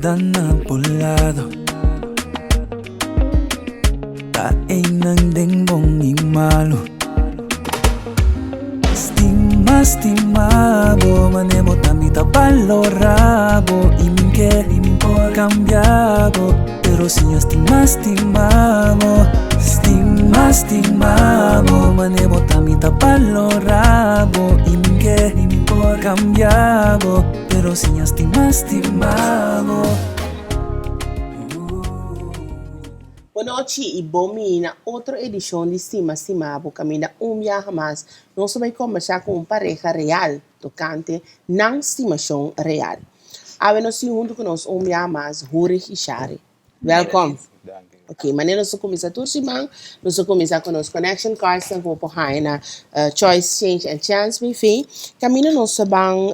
ta na bo lado. Ta einan den bon i malu. Stima, stima bo, mane bo ta mi ta balora bo. I min ke kambia bo, pero siña stima, stima bo. Stima, stima bo, mane bo ta mi ta balora bo. I min ke kambia bo, pero siña stima, stima bo. Bonochi i bon bini na otro edishon di Stima Stima Bo kaminda un biaha mas nos ta bai kombersá ku un pareha real tokante nan stimashon real. Awe nos tin huntu ku nos un biaha mas Hurich i Shari. Wèlkòm! Ok, manera nos ta kuminsá tur siman, nos ta kuminsá ku nos connection cards nan ku bo por haña na Choice, Change and Chance BV. Kaminda nos ta ban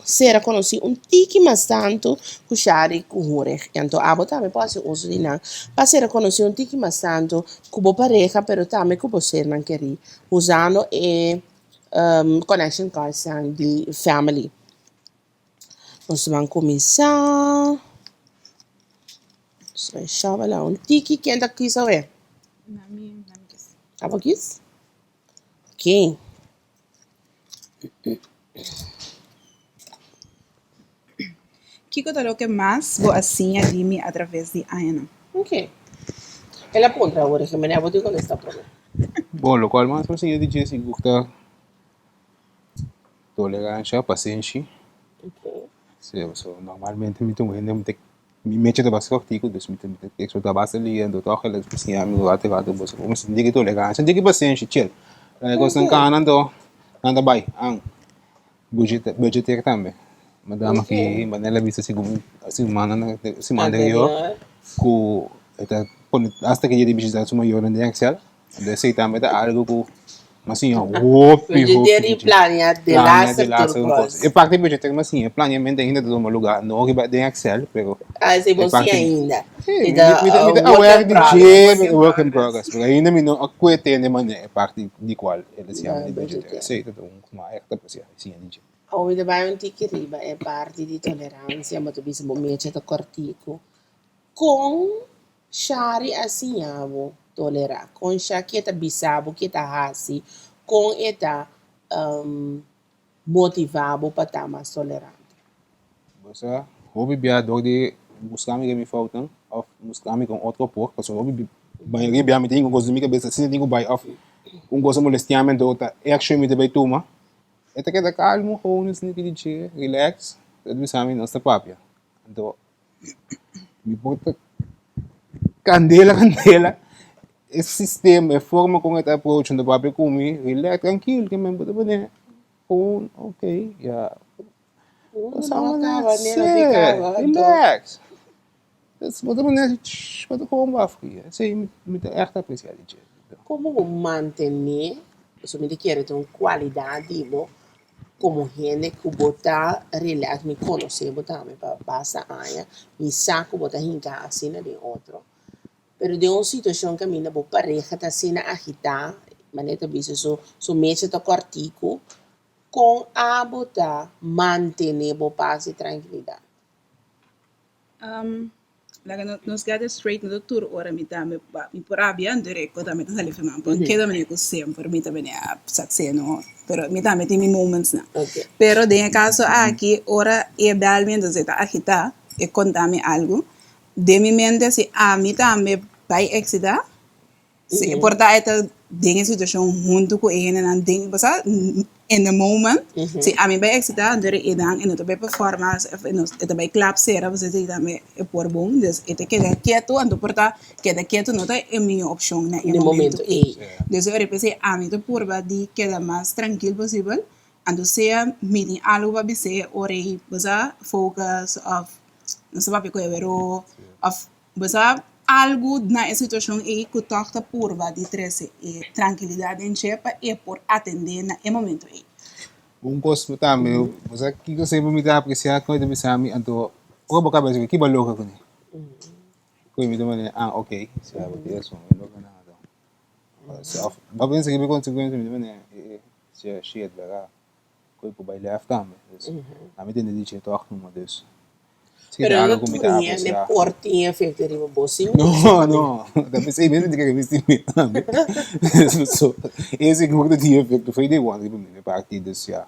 sera konosí un tiki mas tantu ku Shari ku Hurich. I anto abo tambe por hasi uso di nan pa sera konosí un tiki mas tantu ku bo pareha pero tambe ku bo sernan kerí usando e connection cards nan di family. Nos ban kuminsá. Nos ban shòbela un tiki. Ken ta kis awe? Abo kis? Ok. Kiko ta loke mas bo a siña di mi atraves di añanan? Ok. El a puntra awor, Jimena, abo tin kontestá promé. Bon, lokual mas bo a siña di dje sigur ta toleransha, pasenshi. Sí, pasobra normalmente mi ta un hende mi ta mi mecha ta basta kòrtiku, dus mi ta mi ta eksplotá basta dia, anto tòg el a siña mi un ratu ratu bo mester tin toleransha, tin pasenshi, chill. E kosnan kana anto nan ta bai, an budgeteer tambe. Madam aki manera el a bisa segun siman siman anterior ku e ta pone asta ke dia di bishita su mayornan den Excel. Anto esei tambe ta algu ku mi a siña hopi hopi Budgeteer i plania delaster tur kos. E parti budgeteer mi a siña, e planiamento ainda ta tuma lugá, no riba den Excel, pero Ah, esei bo siña ainda. Sí, mi ta mi ta aware di dje, work in progress, pero ainda mi no a kue tende manera e parti di kual el a siña mi di budgeteer. Esei ta un ku mi a ègt apresiá di siña di dje. Awor mi ta bai un tiki riba e parti di toleransia, bo ta bisa bo mecha ta kòrtiku. Kon Shari a siña bo tolerá? Kon Shaki e ta bisa bo ke ta hasi? Kon e ta motivá bo pa ta mas tolerante? Bo sa, hopi bia dor di buska mi den mi foutnan òf buska mi kon otro por, pasobra hopi mayoria bia mi tin un kos den mi kabesa asina tin ku bai òf un kos a molestiá mi anto ta e akshon mi ta bai tuma, e ta keda kalmu gewoon esaki di dje, relax, e ta bisa mi nos ta papia. Anto Mi por ta candela candela e sistema e forma con e ta approach ta papia cu mi relax trankil ke men bo ta pone un ok ya relax bo ta pone bo ta gewoon bafia esey mi ta echt aprecia di dje. Como bo mantene, pasobra mi ta kere ta un cualidad di bo Komo hende ku bo ta relax, mi konosé bo tambe pa basta aña, mi sa ku bo ta hinká asina den otro. Pero den un situashon kaminda bo pareha ta asina agitá, manera ta bisa su su mecha ta kòrtiku, kon abo ta mantené bo pas i trankilidat? Laga nos get it straight, no ta tur ora mi ta mi por rabia anto reko tambe ta sali firma por keda manera ku semper mi ta bini a saksé no, pero mi tambe tin mi moments nan. Pero den e kaso aki ora e bel mi entonces e ta agitá e konta mi algu den mi mente si ami tambe bai eksitá Si e por ta e ta den e situashon huntu ku e hendenan den bo sa in the moment si ami bai eksitá anto e nan e no ta bai performa e ta bai klap sera pasobra esei tambe e por bon dus e ta keda ketu anto por ta keda ketu no ta e mihó opshon na e momento ei dus ora p'esei ami ta purba di keda mas trankil posibel anto sea mi tin algu pa bis'é ora ei bo sa focus òf no sa papia ku e wero òf Bo sa algu na e situashon ei ku tòg ta purba di trese e trankilidat den dje pa e por atendé na e momento ei. Un kos tambe, bo sa kiko semper mi ta apresiá ku e ta bisa mi, anto ora bo kaba esaki, ki bo a logra kuné? Ku mi ta manera, ah ok, si abo tin rason, mi no logra nada. Òf bo a pensa riba e konsekuensia, mi ta manera, e e, si shit, bèrdat. Ku e por bai lèf tambe. Dus, ami tende di dje tòg numa, dus. Sí, Pero ta no algo ku mi tur ta hende apresiá. por tin efecto riba bo sin No, bo no. Ta p'esei mes mi ta kere bisti mi tambe. So, e sigur ta tin efecto for di one riba mi, mi parti. Dus ya,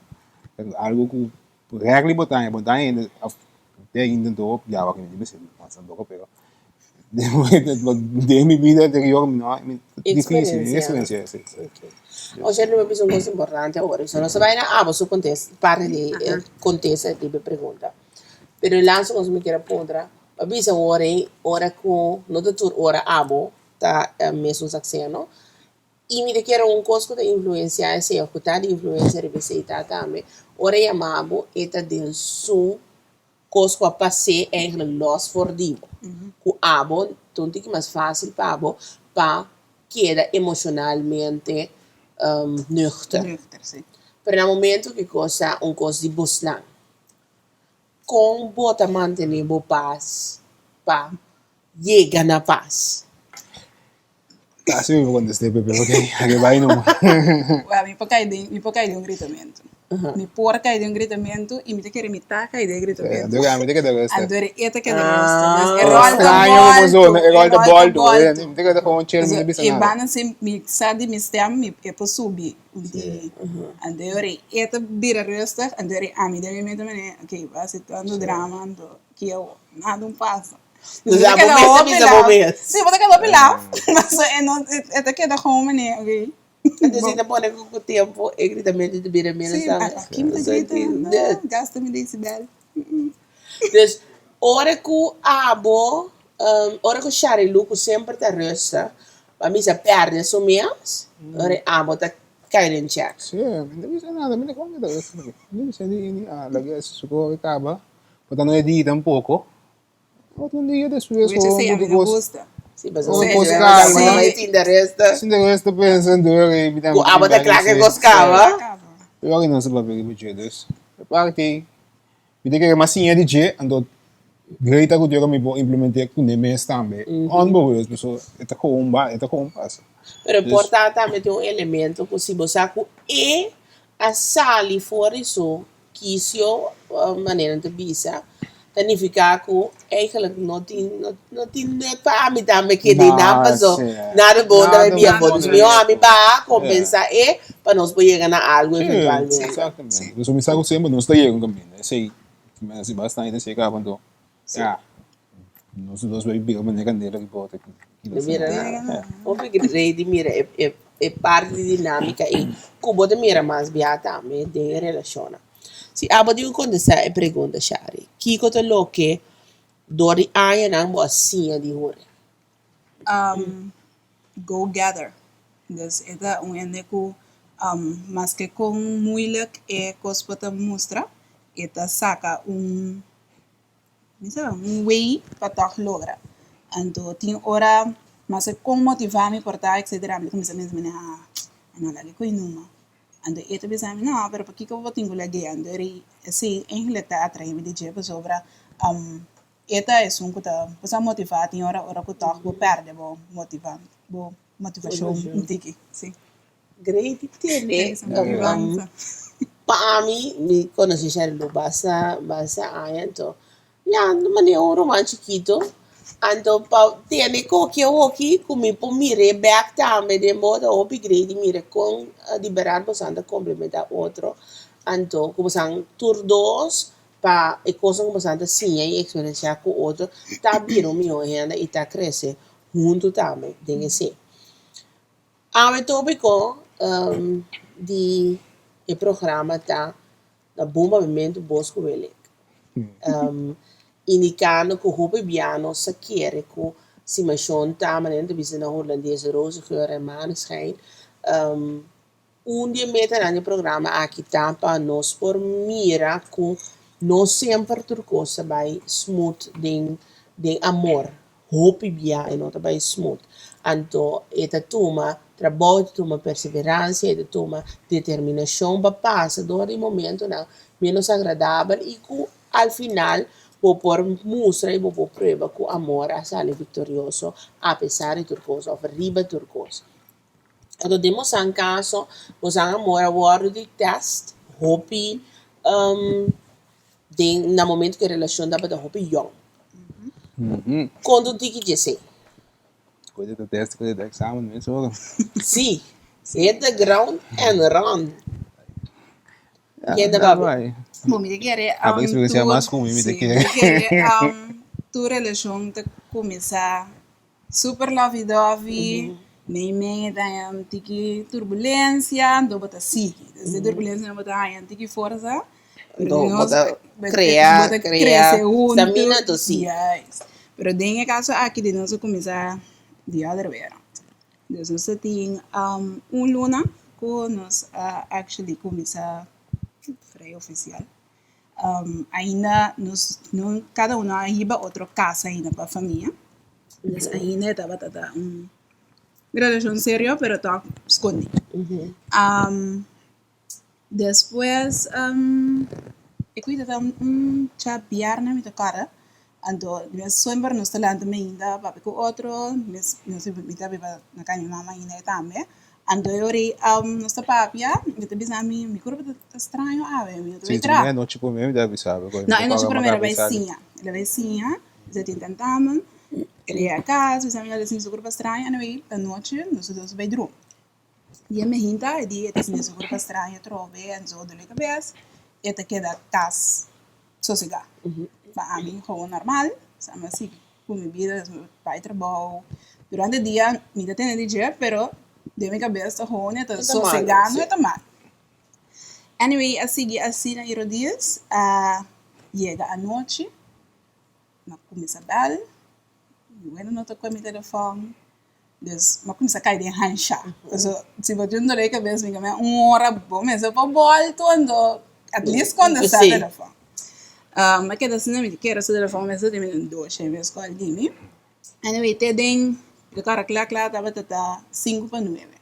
algo ku rarely bo ta haña, bo ta haña hende òf te ainda anto ya wak mi no mester mas tampoco pero den mi bida anterior mi no a difícil, Experiencia. experiencia si. Ok. Osea lo bisa un cosa importante awor. So nos a bai na abo su contesta, parti di e contesta di e pregunta. Pero e laatste cosa mi kier a puntra, pa bisa awor ei, ora cu no ta tur ora abo ta mesun sakseno, y mi ta kere un cos cu ta influencia esei of cu ta di influencia riba esei ta tambe, ora e yama bo e ta den su Kos ku a pas'é eigenlijk lòs for di bo. Ku abo ta un tiki mas fásil pa bo pa keda emoshonalmente nuchter. Nuchter, sí. Pero na momento ku e kos ta un kos di bosnan, kon bo ta mantené bo pas pa yega na pas? Casi mi por contesté Pepe ok a ke bai numa. Well mi por kai den mi por kai den un gritamentu. Mi por kai den un gritamentu y mi ta kere mi ta kai den e gritamentu. Anto ami ta keda resta. Anto e ta keda resta. Dus e ròl ta Straño bo bòltu. zona e ròl ta bòltu. Bòltu. Mi ta keda gewoon chill mi no bisa E nada. banda si mi sa di mi stem mi e por subi un tiki. Anto e ora e ta bira rustig anto e ora ami den mi mente manera ok bo a hasi tantu drama anto ki awor nada un pasa. Dus bo mes ta bisa bo mes. Sí, bo ta keda hopi laf, paso e no, e ta keda gewoon manera, oké. Entonces e ta pone ku ku tempo e gritamentu ta bira menos Sí, tambe. aki mi ta grita, no, gasta mi decibel. Dus ora ku abo, ora ku Sharilu ku semper ta rustig, pa mi sa pèrdè su mes, ora abo ta kai den chèk. Sí, mi no ta bisa nada, mi ta gewoon keda rustig. Mi no bisa ni, ah, laga e sukor kaba, bo ta no e di tampoko. Otro dia despues Which gewoon esei a di mi no kos. gusta. Sí, pasobra Ora si kos bo kalma. ta bai sinta resta. Sinta resta pensa dor e mi Ku tambe abo ta kla ke kos kaba. Pero aki nos ta papia riba dje dus e parti ei mi ta kere mas siña di dje anto great ku djora mi por implementé kuné mes tambe onbewust pasobra e ta gewoon ba e ta gewoon pasa. Pero por ta tambe tin un elemento ku si bo sa ku e a sali for di su Kisio, manera nan ta bisa, ta nifiká ku eigenlijk no tin no tin nut pa ami tambe keda einan paso nada bon ta bai bia afó. Dus mihó ami baha kompensá e pa nos por yega na algu eventualmente. Exactamente. Pasobra mi sa ku semper nos ta yega un kaminda. Esei si basta hende seka anto ya nos dos bai bira manera kandela di bota. Mira hopi rei di mira e parti di dinámika ei ku bo ta mira mas bia tambe den e relashonnan. Si abo tin ku kontestá e pregunta, Shari, kiko ta loke dor di añanan bo a siña di Hurry? Go gather. Dus e ta un hende ku maske kon muilik e kos por ta mustra, e ta saka un. Mi sa un way pa tòg logra. Anto tin ora mas e kon motivá mi por ta etcetera mi ta kuminsá pensa mi ah no laga e koe numa. Anto e ta bisa mi no pero pakiko bo tin ku lag'é? Anto eri esei eigenlijk ta atraé mi di dje pasobra e ta esun ku ta bo sa motivá tin ora ora ku tòg bo pèrdè bo motivá bo motivashon un tiki si. Grei di tene pa ami mi conoce Sharilu basta basta aña anto ya manera un ruman chikito anto pa tene koki awoki ku mi por mir'é bek tambe den bo ta hopi grei di mira kon di berdad boso ta complementa otro anto ku boso tur dos pa e kosnan ku boso ta siña i eksperensiá ku otro ta bira un mihó hende i ta krese huntu tambe den esei. Awe tópiko di e programa ta Na bon papiamentu bos ku welek. Indikando ku hopi bia nos sa kere ku simashon ta, manera nan ta bisa na hulandes, roze geur en maneschijn. Un di e metanan di e programa aki ta pa nos por mira ku no semper tur kos ta bai smooth den den amor. Hopi bia e no ta bai smooth. Anto e ta tuma trabou, e ta tuma perseveransia, e ta tuma determinashon pa pasa dor di momentonan menos agradabel i ku al final bo por mustra i bo por prueba ku amor a sali viktorioso apesar di tur kos òf riba tur kos. Anto den bosan kaso, bosan amor a wòrdu di tèst hopi. Den na momento ku e relashon tabata hopi yòn. Konta un tiki djesei. Koe ta test, koe ta examen mes ora. Sí, hit the ground and run. Ken ta papia? Bo mi ta kere Abo experiencia mas ku mi, mi ta kere. Mi ta kere tur relashon ta kuminsá super lovey dovey, mei mei ta haña un tiki turbulensia, anto bo ta sigui. Desde turbulensia bo ta haña un tiki forsa, Anto bo ta krea, krea stamina, anto si. Juist. Pero den e kaso aki di nos a kuminsá the other way around. Dus nos a tin un luna ku nos a actually kuminsá vrij ofisial. Ainda nos no kada uno a hiba otro kas ainda pa famia. Dus ainda e tabata ta un relashon serio pero tòg skondí. Despues e kuida ta un cha bièrnè mi ta kòrda, anto mes semper nos ta lanta mainta papia ku otro, mes nos mi ta biba na kasa di mi mama ainda e tambe, anto e ora ei nos ta papia, mi ta bisa mi, mi kurpa ta straño awe, mi no ta bai traha. E nochi promé mi ta bisa bo. No, e nochi promé el a bai siña, el a bai siña, mi ta tin tentamen, el a yega kas, mi bisa mi no ta sinti su kurpa straño, anyway anochi nos dos a bai drumi. Dia mi hinta e dia e ta sinti su kurpa straño atrobe en zo dole kabes e ta keda kas sosegá. Pa ami gewoon normal, sa mi a sigui ku mi bida mi bai trabou. Durante dia mi ta tene di dje pero den mi kabes ta gewoon e ta sosegando e ta mal. Anyway a sigui asina i rodies a yega anochi mi a kuminsá bèl mi wende no ta kohe mi telefòn. Dus m'a kuminsá kai den hansha. Paso si bo tin un dolor di kabes mi keme un ora bo mester por bòltu anto at least kontestá telefòn. M'a keda asina mi kere su telefòn mester tin mi un dosha mi skòl di mi. Anyway te den mi ta kòrda kla kla tabata ta sinku pa nuebe.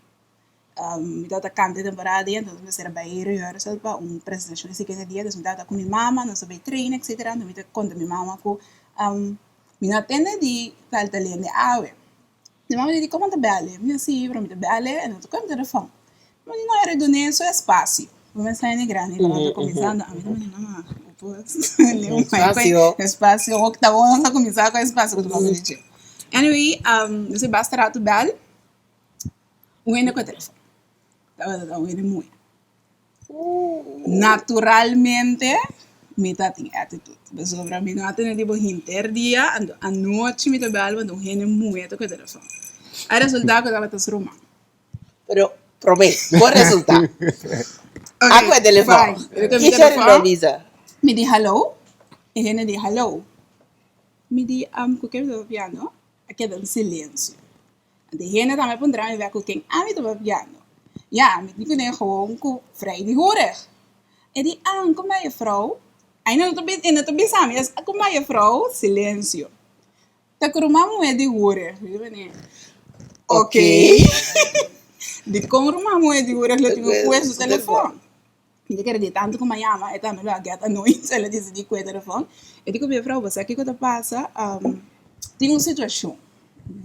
Mi tabata kanta e temporada ei entonces mi mester a bai rehearsal pa un presentashon e siguiente dia dus mi tabata ku mi mama nos a bai train etcetera anto mi ta konta mi mama ku Mi no a tende di tal tal hende awe. Mi mama di, Komo ta bèl'e? Mi di, Si, pero mi ta bèl'e, e no ta kohe mi telefòn. Mi mama di, No, e dun'é su espasio. Bo mester hende grandi tabata kuminsando. Ami ta manda, Mama, bo por Espasio. Espasio, wak ta bon nos a kuminsá ku espasio ku tu papia di dje. Anyway, nos a basta ratu bèl, un hende kohe telefòn. Tabata un hende muhé. Naturalmente mi ta tin attitude pasobra mi no a tene di bo henter dia anto anochi mi ta bel bo un hende muhe ta ku e telefon. A resulta ku tabata su ruman. Pero prome, bo resulta. A ku e telefon. Kico e lo bisa? Mi di hallo, e hende di hallo. Mi di ku ken mi ta papiando? A keda un silencio. Anto e hende tambe a puntra mi bek ku ken ami ta papiando. Ya, mi di kuné gewoon ku Vrij di Hoerig. E di, ah, ku mi juffrouw? Ainda no ta e no ta bisa mi, es ku mi juffrouw? Silensio. Ta ku ruman muhé di Hoerig. Mi di kuné, okey. Dikon ruman muhé di Hoerig lo tin ku kue su telefòn? Mi ta kere di tantu ku mi a yama e tambe lo a get annoyed, el a disidí kue telefòn. E di ku mi juffrouw bo sa kiko ta pasa? Tin un situashon.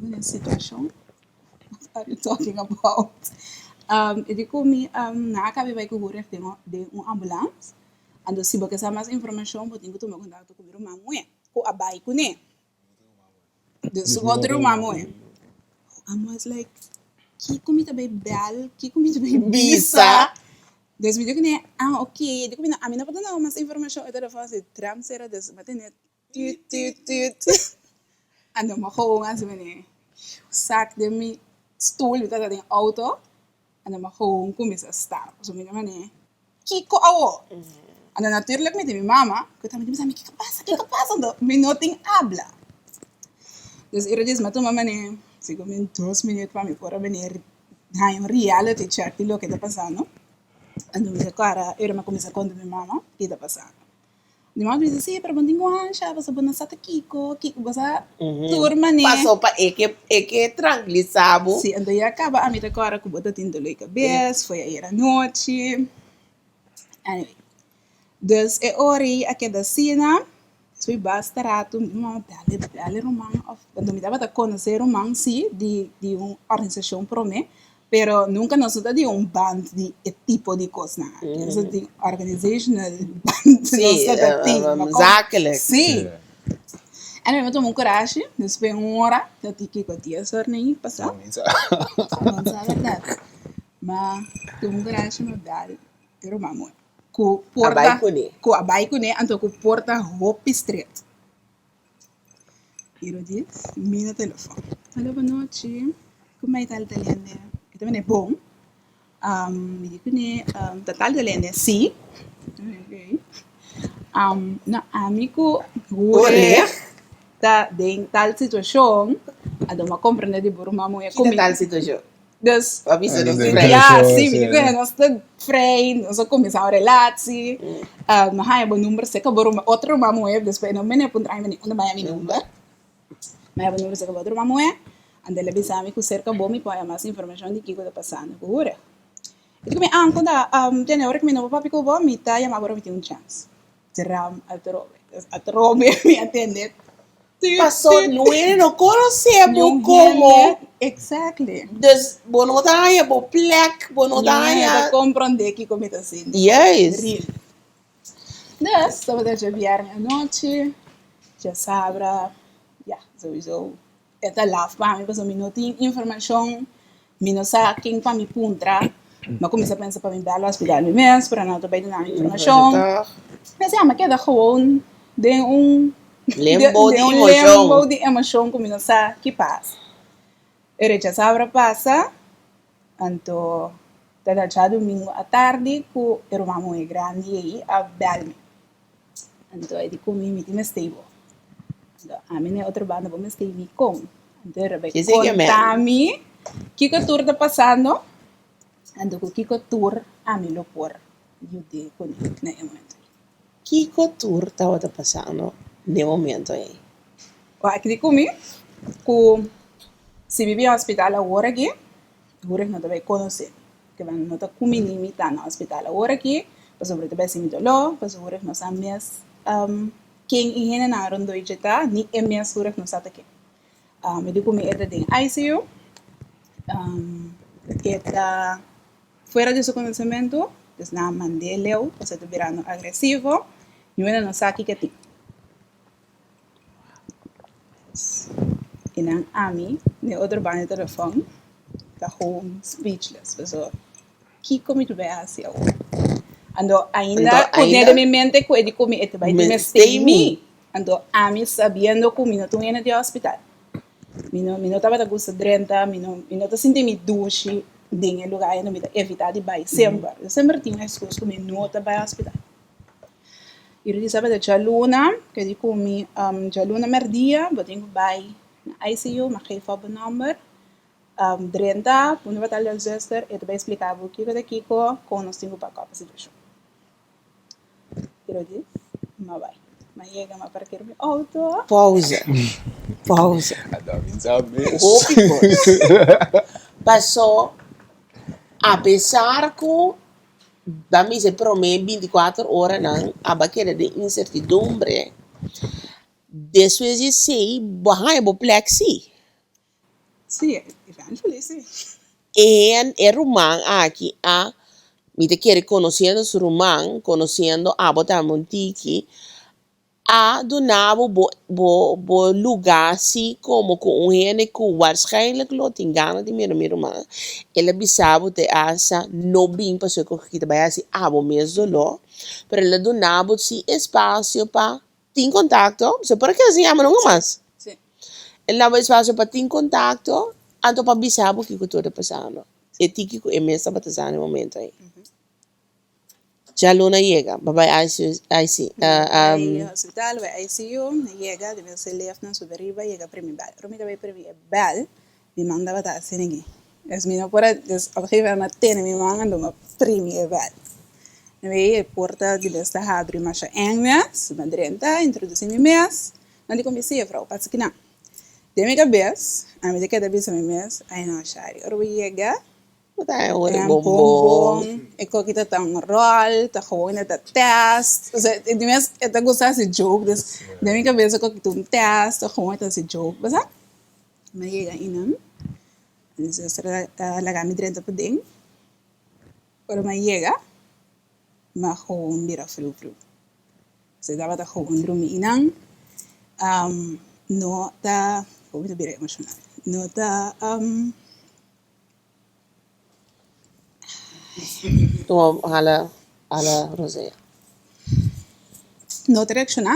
Mi di situashon? What are you talking about? E di ku mi nan a kaba di bai ku Hurreg den den un ambulans, anto si bo ke sa mas informashon bo tin ku tuma kontakto ku mi ruman muhé ku a bai kuné. Dus su otro ruman muhé. I was like, kiko mi ta bai bèl? Kiko mi ta bai bisa? Dus mi di kuné, ah ok. E di ku mi, no, ami no por duna bo mas informashon. E telefòn a tram sera, dus mi a tene tut tut tut. Anto mi a gewoon hasi manera sak den mi stoel, mi tabata den outo, anto mi a gewoon kuminsá stap. Pasobra mi ta manera, Kiko awo? Anto naturlijk mi tin mi mama ku ta bisa mi kiko pasa, kiko pasa? Anto mi no tin abla. Dus ora djis mi a tuma manera sigur mi dos minuut pa mi por a bini haña un reality check di loke ta pasando. Anto mi ta kòrda ora mi a kuminsá konta mi mama ki ta pasando. Mi mama ta bisa, sí, pero bo no tin ku hansha pasobra bo no sa ta kiko, kiko bo sa tur manera. Paso pa e ke e ke trankilisa bo. Sí, anto ya kaba ami ta kòrda ku bo ta tin doló di kabes, foi ayer anochi. Anyway, dus e ora ei a keda asina, despues basta ratu mi mama bèl bèl e ruman òf, anto mi tabata konosé e ruman sí di di un organisashon promé. Pero nunka nos no ta di un band di e tipo di kosnan aki. Nos ta tin organizational band Sí, nos ta ta tin. zakelijk. Sí. Anyway, mi a tuma un kurashi, despues un ora, ta tin kiko dies ora na pasá. No sa bèrdat. Ma tuma un kurashi mi a bèl e ruman muhé ku por A bai ta kuné. ku a bai kuné anto ku por ta hopi stret. Iro di mi na telefòn. Alo bonochi, ku mai tal ta lende? E ta mende bon. Mi di kuné, ta tal ta lende? Sí. Oké. No, ami ku Hureg ta den tal situashon, anto mi a komprendé di bo ruman muhé Ki ta tal situashon? Dus, Bo a bisa nos vrij. Ya, sí, mi di kuné nos ta vrij, nos a kuminsá un relatie. Mi a haña bo number serka bo ruman, otro ruman muhé, despues e no mene puntra mi mene unda mi a haña mi number. Mi a haña bo number serka bo otro ruman muhé, anto el a bisa mi ku serka bo mi por haña mas informashon di kiko ta pasando ku Hureg. E di ku mi, ah, konta, tene ora ku mi no por papia ku bo, mi ta yama bo ora mi tin un chèns. Tram atrobe. Dus atrobe mi a tende tut Paso tut. Nuene no conoce bo Niun como. hende, exactly. Dus bo no ta haña bo plek, bo no ta Niun hende ta haña. comprende kiko mi ta sinti. Juist. Real. Dus tabata djabièrnè anochi, djasabra, ya, souiso E ta laf pa mi pasobra mi no tin informashon, mi no sa ken pa mi puntra. Mi a kuminsá pensa pa mi bèl hospital mi mes, pero nan no ta bai duna mi informashon. Pues ya, mi a keda gewoon den un Lembo di den un emoshon. lembo di emoshon ku mi no sa ki pasa. E rechasabra pasa, anto ta da djadumingu atardi ku e ruman muhé grandi ei a bèl mi. Anto e di ku mi, mi tin mester bo. Anto ami na e otro banda bo mester mi kon. Anto e bai konta mi kiko tur ta pasando, anto ku kiko tur ami lo por yud'é kuné na e momento ei. Kiko tur tabata pasando na e momento ei? Wak di ku mi ku si mi bin hospital awor aki, Hurek no ta bai konosé mi. Ke ban no ta kumini mi ta na hospital awor aki, pasobra ta bai hasi mi doló, pasobra Hurek no sa mes ken e hendenan rondó dje ta, ni e mes Hurek no sa ta ken. Mi di ku mi e ta den ICU, e ta fuera di su konosementu, dus nan a mand'é leu pasobra e ta birando agresivo, niun hende no sa kiko e tin. I nan ami den otro banda di telefòn ta gewoon speechless pasobra kiko mi ta bai hasi awor? Anto ainda ku den mi mente ku e di ku mi e ta bai tin mester mi. Anto ami sabiendo ku mi no ta un hende di hospital, mi no mi no tabata gusta drenta, mi no mi no ta sinti mi dushi den e lugar ei, mi ta evita di bai semper. Semper tin un excusa ku mi no ta bai hospital. I di sabado djaluna, ke di ku mi djaluna mèrdia bo tin ku bai na ICU, mi a geef op bo nòmber, drenta, pone bo tal del zuster, e ta bai splika bo kiko ta kiko, kon nos tin ku pak òp e situashon. Pero di, mi a bai. Mi a yega, mi a parker mi outo. Pauze, pauze. Hopi kos. Paso, apesar ku Ba misa e prome binti kuater oranan aba keda den insertidumbre. Despues di esei bo a haña bo plek sí. Sí, eventually sí. E e ruman aki a, mi ta kere konosiendo su ruman, konosiendo abo tambe un tiki, A duna bo bo bo bo lugá si komo ku un hende ku waarschijnlijk lo tin gana di mira mi ruman, el a bisa bo te hasta no bin pasobra ku ki ta bai hasi abo mes doló, pero el a duna bo si espasio pa tin kontakto, pasobra por a keda sin yama nunka mas. El a duna bo espasio pa tin kontakto anto pa bisa bo kiko tur ta pasando, e tiki ku e mes tabata sa na e momento ei. Djaluna yega, bo bai ICU, IC, Bai hospital, bai ICU, mi yega, di mes e liftnan subi riba, yega primi bèl. Ora mi ta bai primi e bèl, mi man tabata asina aki. Dus mi no por a, dus op gegeven moment mi a tene mi man anto mi a primi e bèl. Mi bai e porta di mes ta habri masha eng mes, mi a drenta, introdusi mi mes, nan di ku mi, si juffrouw, pasa kinan. Den mi kabes, ami ta keda bisa mi mes, ai no Shari, ora bo yega, Bo ta haña ora En bonbon. bonbon, e koki ta ta un ròl, ta gewoon e ta tèst. Osea, e di mes e ta gusta hasi joke, dus den mi kabes e koki ta un tèst, ta gewoon e ta hasi joke, bo sa? Mi a yega einan, Mi zuster a laga mi drenta paden. Ora mi a yega, mi a gewoon bira friu friu. Se tabata gewoon drumi einan. No ta, oh mi ta bira emocional. No ta. Tuma hala hala rosea. No ta reakshoná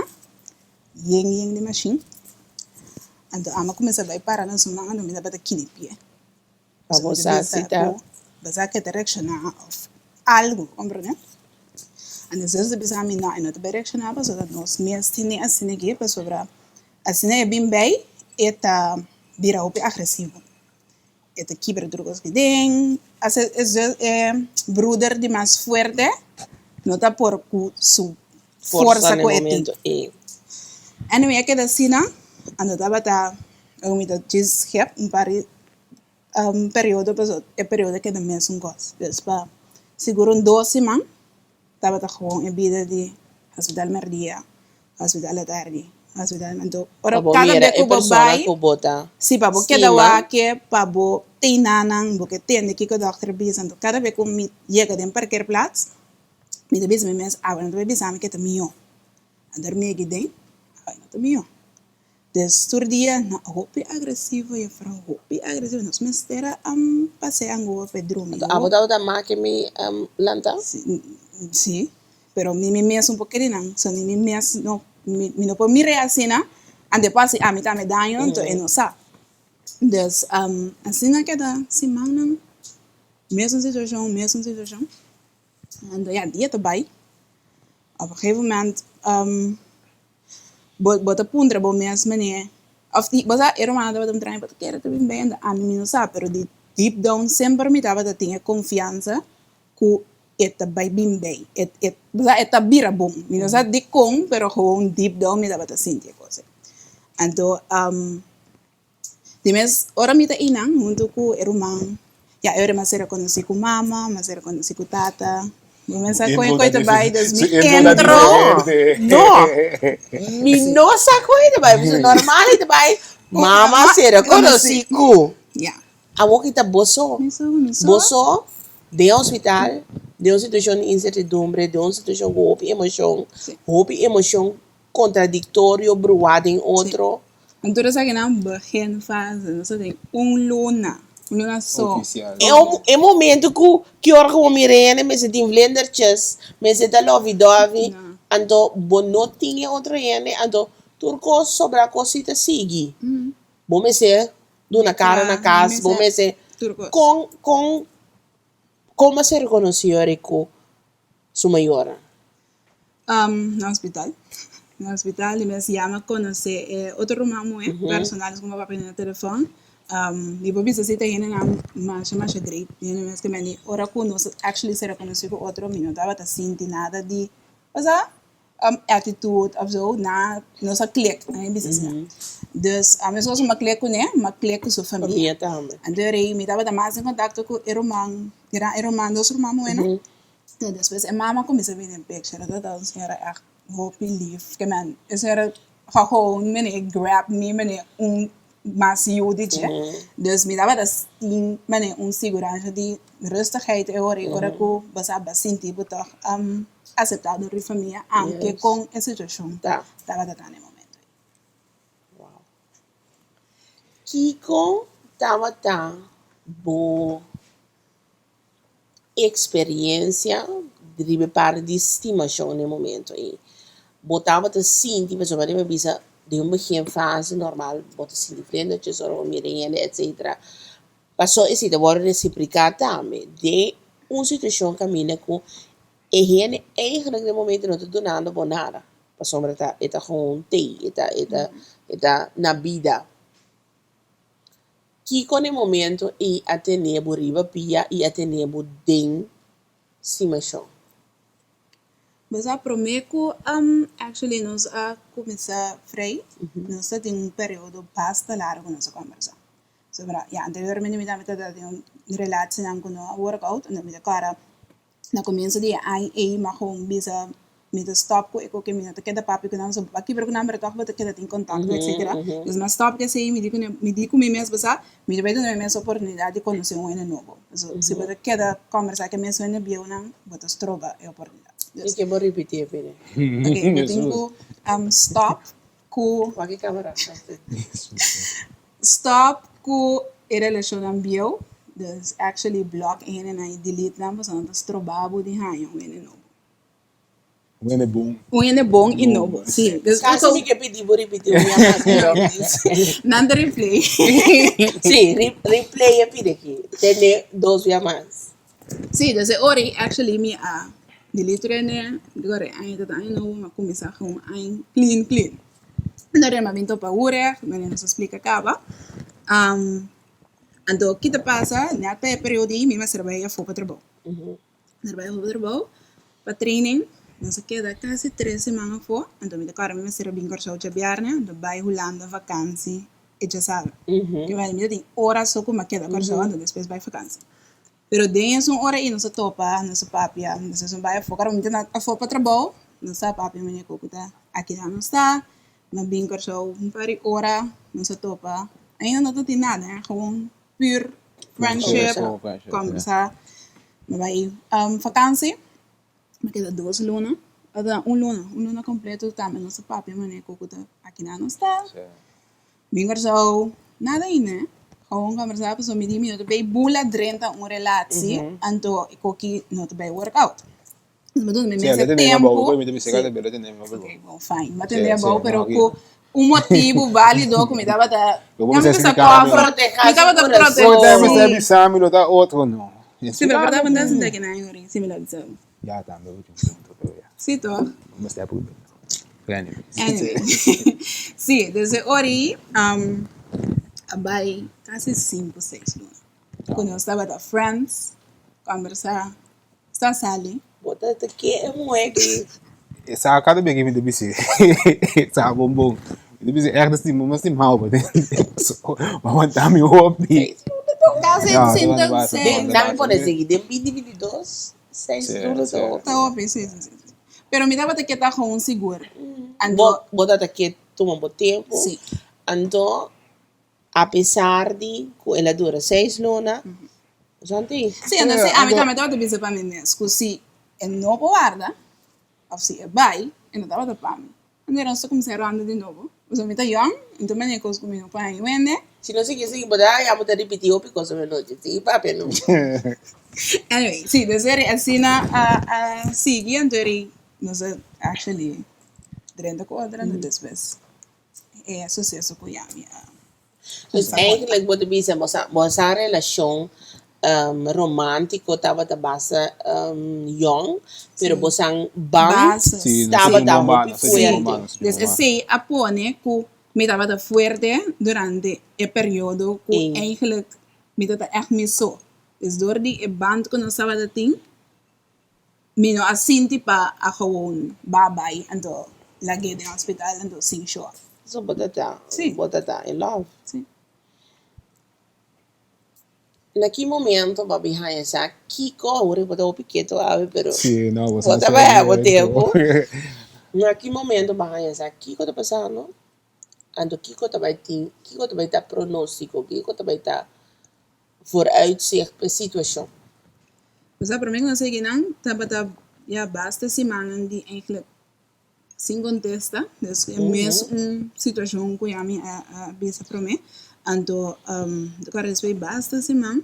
yen yen di mashin. Anto amo a kuminsá bai para na su man anto mi tabata kini pie. Pa bo sa si ta. Bo sa ke ta reakshoná òf algu, komprendé? Anto Jesús ta bisa mi, no, e no ta bai reakshoná pasobra nos mes tene asina aki pasobra asina e bin bai e ta bira hopi agresivo. E ta kibra tur kos ki den. Ase e zus e bruder di mas fuerte no ta por ku su Forsa forsa na e ku e tin. momento ei. Anyway a keda asina, anto tabata ora mi ta djis schep un par di periodo pasobra e periodo a keda mesun kos. Dus pa sigur un dos siman Tabata gewoon e bida di hospital merdia, hospital atardi, hospital anto ora Pa bo kada mira bes e ku bo persona bai, ku bo ta si pa bo keda stima. wak pa bo teina nan, bo ke tende kiko dòkter bisa. Anto kada bes ku mi yega den parkeerplaats, mi ta bisa mi mes, awe no ta bai bisa mi ke ta mihó. Anto mi yega den, awe no ta mihó. Des tur dia na hopi agresivo juffrouw, hopi agresivo. Nos mester a pas'é angoa p'e drumi. Anto abo tabata make mi lanta? Si, pero ni mi mes un por kere nan. So ni mi mes no, mi no por mir'é asina, anto e por hasi ami tambe daño, anto e no sa. Des asina keda simannan, mesun situashon, mesun situashon. Anto ya, dia ta bai. Op een gegeven moment Bo bo ta puntra bo mes manera of di bo sa e rumannan tabata puntra mi bo ta kere ta bin bende ami mi no sa pero di deep down semper mi tabata tin e konfiansa ku e ta bai bin bei e e bo sa e ta bira bon mi no sa dikon pero gewoon deep down mi tabata sinti e kos ei anto. Di mes ora mi ta einan huntu ku e ruman, ya e ora mi a ser rekonosí ku mama, mi a ser rekonosí ku tata. Mi mester sa kon e ta bai, dus mi entro. No, mi no sa kon e ta bai, pasobra normal e ta bai, mama a ser rekonosí ku. Awor ki ta bo so, bo so den hospital, den un situashon di insertidumbre, den un situashon ku hopi emoshon, hopi emoshon kontradiktorio bruá den otro. Anto esaki nan begin fase, nos ta den un luna, un luna so. Ofisial. E e momento ku ki ora ku bo mira hende mester tin vlindertjes, mester ta lovi dovi, anto bo no tin e otro hende, anto tur kos sobra kos si ta sigui. Bo mester duna kara na kas, bo mester kon kon kon bo a ser rekonosí ora ku su mayornan? Na hospital. Na hospital di mes ya mi a conoce e otro ruman muhe personal cu mi a papia na telefon. Mi por bisa si ta hendenan masha masha great. Hende mes ke mende ora cu nos actually sera conoci cu otro mi no tabata sinti nada di osea attitude of zo na nos a click mi a bisa asina. Dus mescos cu mi a click cune mi a click cu su famia. Anto rei mi tabata mas en contacto cu e ruman e ruman dos ruman muhenan. I despues e mama kuminsá bini den picture, e tabata un señora ègt hopi lif, ke men e señora gewoon mene grab mi mene un mas yu di dje, dus mi tabata tin mene un siguransha di rustigheid e ora ei, ora ku bo sa bo sinti bo tòg aseptá dor di famia aunke kon e situashon tabata ta na e momento ei. Kiko tabata bo Experiencia riba e parti di stimacion den e momento ey. Bo tabata sinti, pasobra mi bisa den un begin fase normal bo ta sinti vlindertjes ora bo mira hende etcetera. Paso esey ta worde reciprica tambe den un situacion caminda cu e hende eigenlijk den e momento no ta dunando bo nada pasobra ta e ta gewoon tey, e ta e ta e ta na bida. Kiko na e momento ei a tene bo riba pia i a tene bo den stimashon? Bo sa promé ku actually nos a kuminsá frei, nos ta tin un periodo basta largu ku nos a kòmbersá. Sobra ya anteriormente mi tambe tabata tin un relatie nan ku no a work out, mi ta kòrda na komienso di e aña ei mi a gewoon bisa. Mi ta stop ku e koke mi no ta keda papia ku nan, so bo a kibra ku nan pero tòg bo ta keda tin kontakto etsetera. Dus mi a stop ku esei, mi di ku mi di ku mi mes basá mi ta bai duna mi mes oportunidat di konosé un hende nobo. Pasobra si bo ta keda kòmbersá ku e mes hende bieunan bo ta stroba e oportunidat. Mi ke bo ripití e p'e. Oke, bo tin ku stop ku. Wak e kamera. Stop ku e relashonnan bieu, dus actually block e hendenan i delete nan pasobra nan ta stroba bo di haña un hende nobo. Un hende bon. Un hende bon i nobo, si. Casi mi ke pidi bo ripiti un bia mas, pero. Nan ta replay. Si, replay e pidi aki. Tende dos bia mas. Si, desde ora ei actually mi a delete tur hende, digo re aña ta ta aña nobo, mi a cuminsa gewoon aña clean clean. Anto mi a bin topa Ureg, mi nos a splica caba. Anto ki ta pasa, net pa e periodo ei mi mester bai afo pa trabou. Nos bai afó pa trabou, pa training. Nos a keda kasi tres siman afó. Anto mi ta kòrda mi mester a bin Kòrsou djabièrnè, anto bai Hulanda vakansi e djasabra. Ke manera mi ta tin ora so ku mi a keda Kòrsou anto despues bai vakansi. Pero den esun ora ei nos a topa, nos a papia, nos a bai afó. Kòrda mi ta na afó pa trabou, nos a papia manera ku ta akinan nos ta. Mi a bin Kòrsou un par di ora, nos a topa. Ainda no ta tin nada, gewoon pur friendship, kombersá. Mi bai vakansi, mi keda dos luna, ota un luna, un luna kompleto tambe nos a papia manera ku ta akinan nos ta. Bin Kòrsou, nada ainda, gewoon kombersá pasobra mi di mi no ta bay bula drenta un relatie, anto e koki no ta bay work out. Mi duna mi mes e tempu. Ok, bon, fijn. Mi a tende abou, pero ku un motibu válido ku mi tabata. Lo Mi bisa kòfre. Mi tabata proteha. Bo ta mester bisa mi lo ta otro no. Si, pero por ta banda sinta aki nan yori, si mi lo bisa bo. Ya tambe bo tin un punto, pero ya. Si toch? Bo mester prueba. Pero anyway. Anyway. Si, desde ora ei a bai kasi sinku, seis luna ku nos tabata friends, kòmbersá. Sta sali. Bo ta ta ke e muhe ki. E sa kada bia ki mi ta bis'é sa bon bon. Mi ta bis'é ègt stima mi stima bo bo aguanta mi hopi. Kasi sinta seis. Nan pone sigui den binti 22 seis luna ta hopi. Ta hopi si si si. Pero mi tabata ke ta gewoon sigur. Anto. Bo tabata ke tuma bo tempu. Si. Anto Apesar di ku el a dura seis luna, Santi. Sí, anto si ami tambe tabata bisa pa mi mes ku si e no por warda òf si e bai, e no tabata pa mi. Anto nos ta kuminsá ronda di nobo, pasobra mi ta yòn, mi ta manera kos ku mi no por haña wende. Si no sigui sigui bo ta haña bo ta ripití hopi kos awe nochi, sigui papia no. Anyway, sí, dus eri asina a a sigui, anto eri nos a actually drenta ku otro, anto despues. E suseso ku ya mi a Dus eigenlijk bo ta bisa bo sa bo sa relashon romántico tabata basta yòn, pero bo san band tabata hopi fuerte. Dus esei a pone ku mi tabata fuerte durante e periodo ku eigenlijk mi tabata ègt mi so. Dus dor di e band ku nos tabata tin. Mi no a sinti pa a gewoon ba bai anto lag'é den hospital anto sin shor. So bo ta ta, bo ta ta in love? Si. Na ki momento bo a bin haña sa kiko, awor bo ta hopi keto awe pero Si, no, bo bo sa ta sa bai haña bo momento. tempu. Na ki momento bo a haña sa kiko ta pasando anto kiko ta bai tin, kiko ta bai ta pronóstiko, kiko ta bai ta vooruitzicht p'e situashon. Pues a prome ku nos a yega nan tabata ya basta simannan di eigenlijk sin kontesta, dus e mes un situashon ku ya mi a bisa prome. Anto kòrda despues di basta siman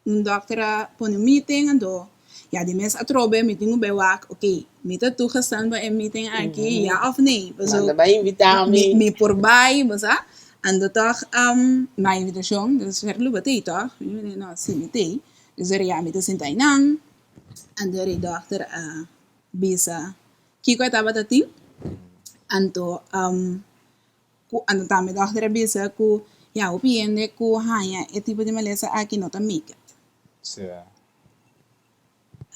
un dòkter a pone un meeting anto ya di mes atrobe mi tin ku bai wak oke mi ta toegestaan pa e meeting aki ya òf nee Nan ta bai invitá mi. Mi por bai bo sa. Anto tòg mi a invitashon, dus Sherlou bo t'ei tòg? Mi di no, si mi t'ei. Dus ora ya mi ta sinta einan, anto ora e dòkter a bisa kiko e tabata tin, anto ku anto tambe dòkter a bisa ku ya hopi hende ku haña e tipo di malesa aki no ta make it.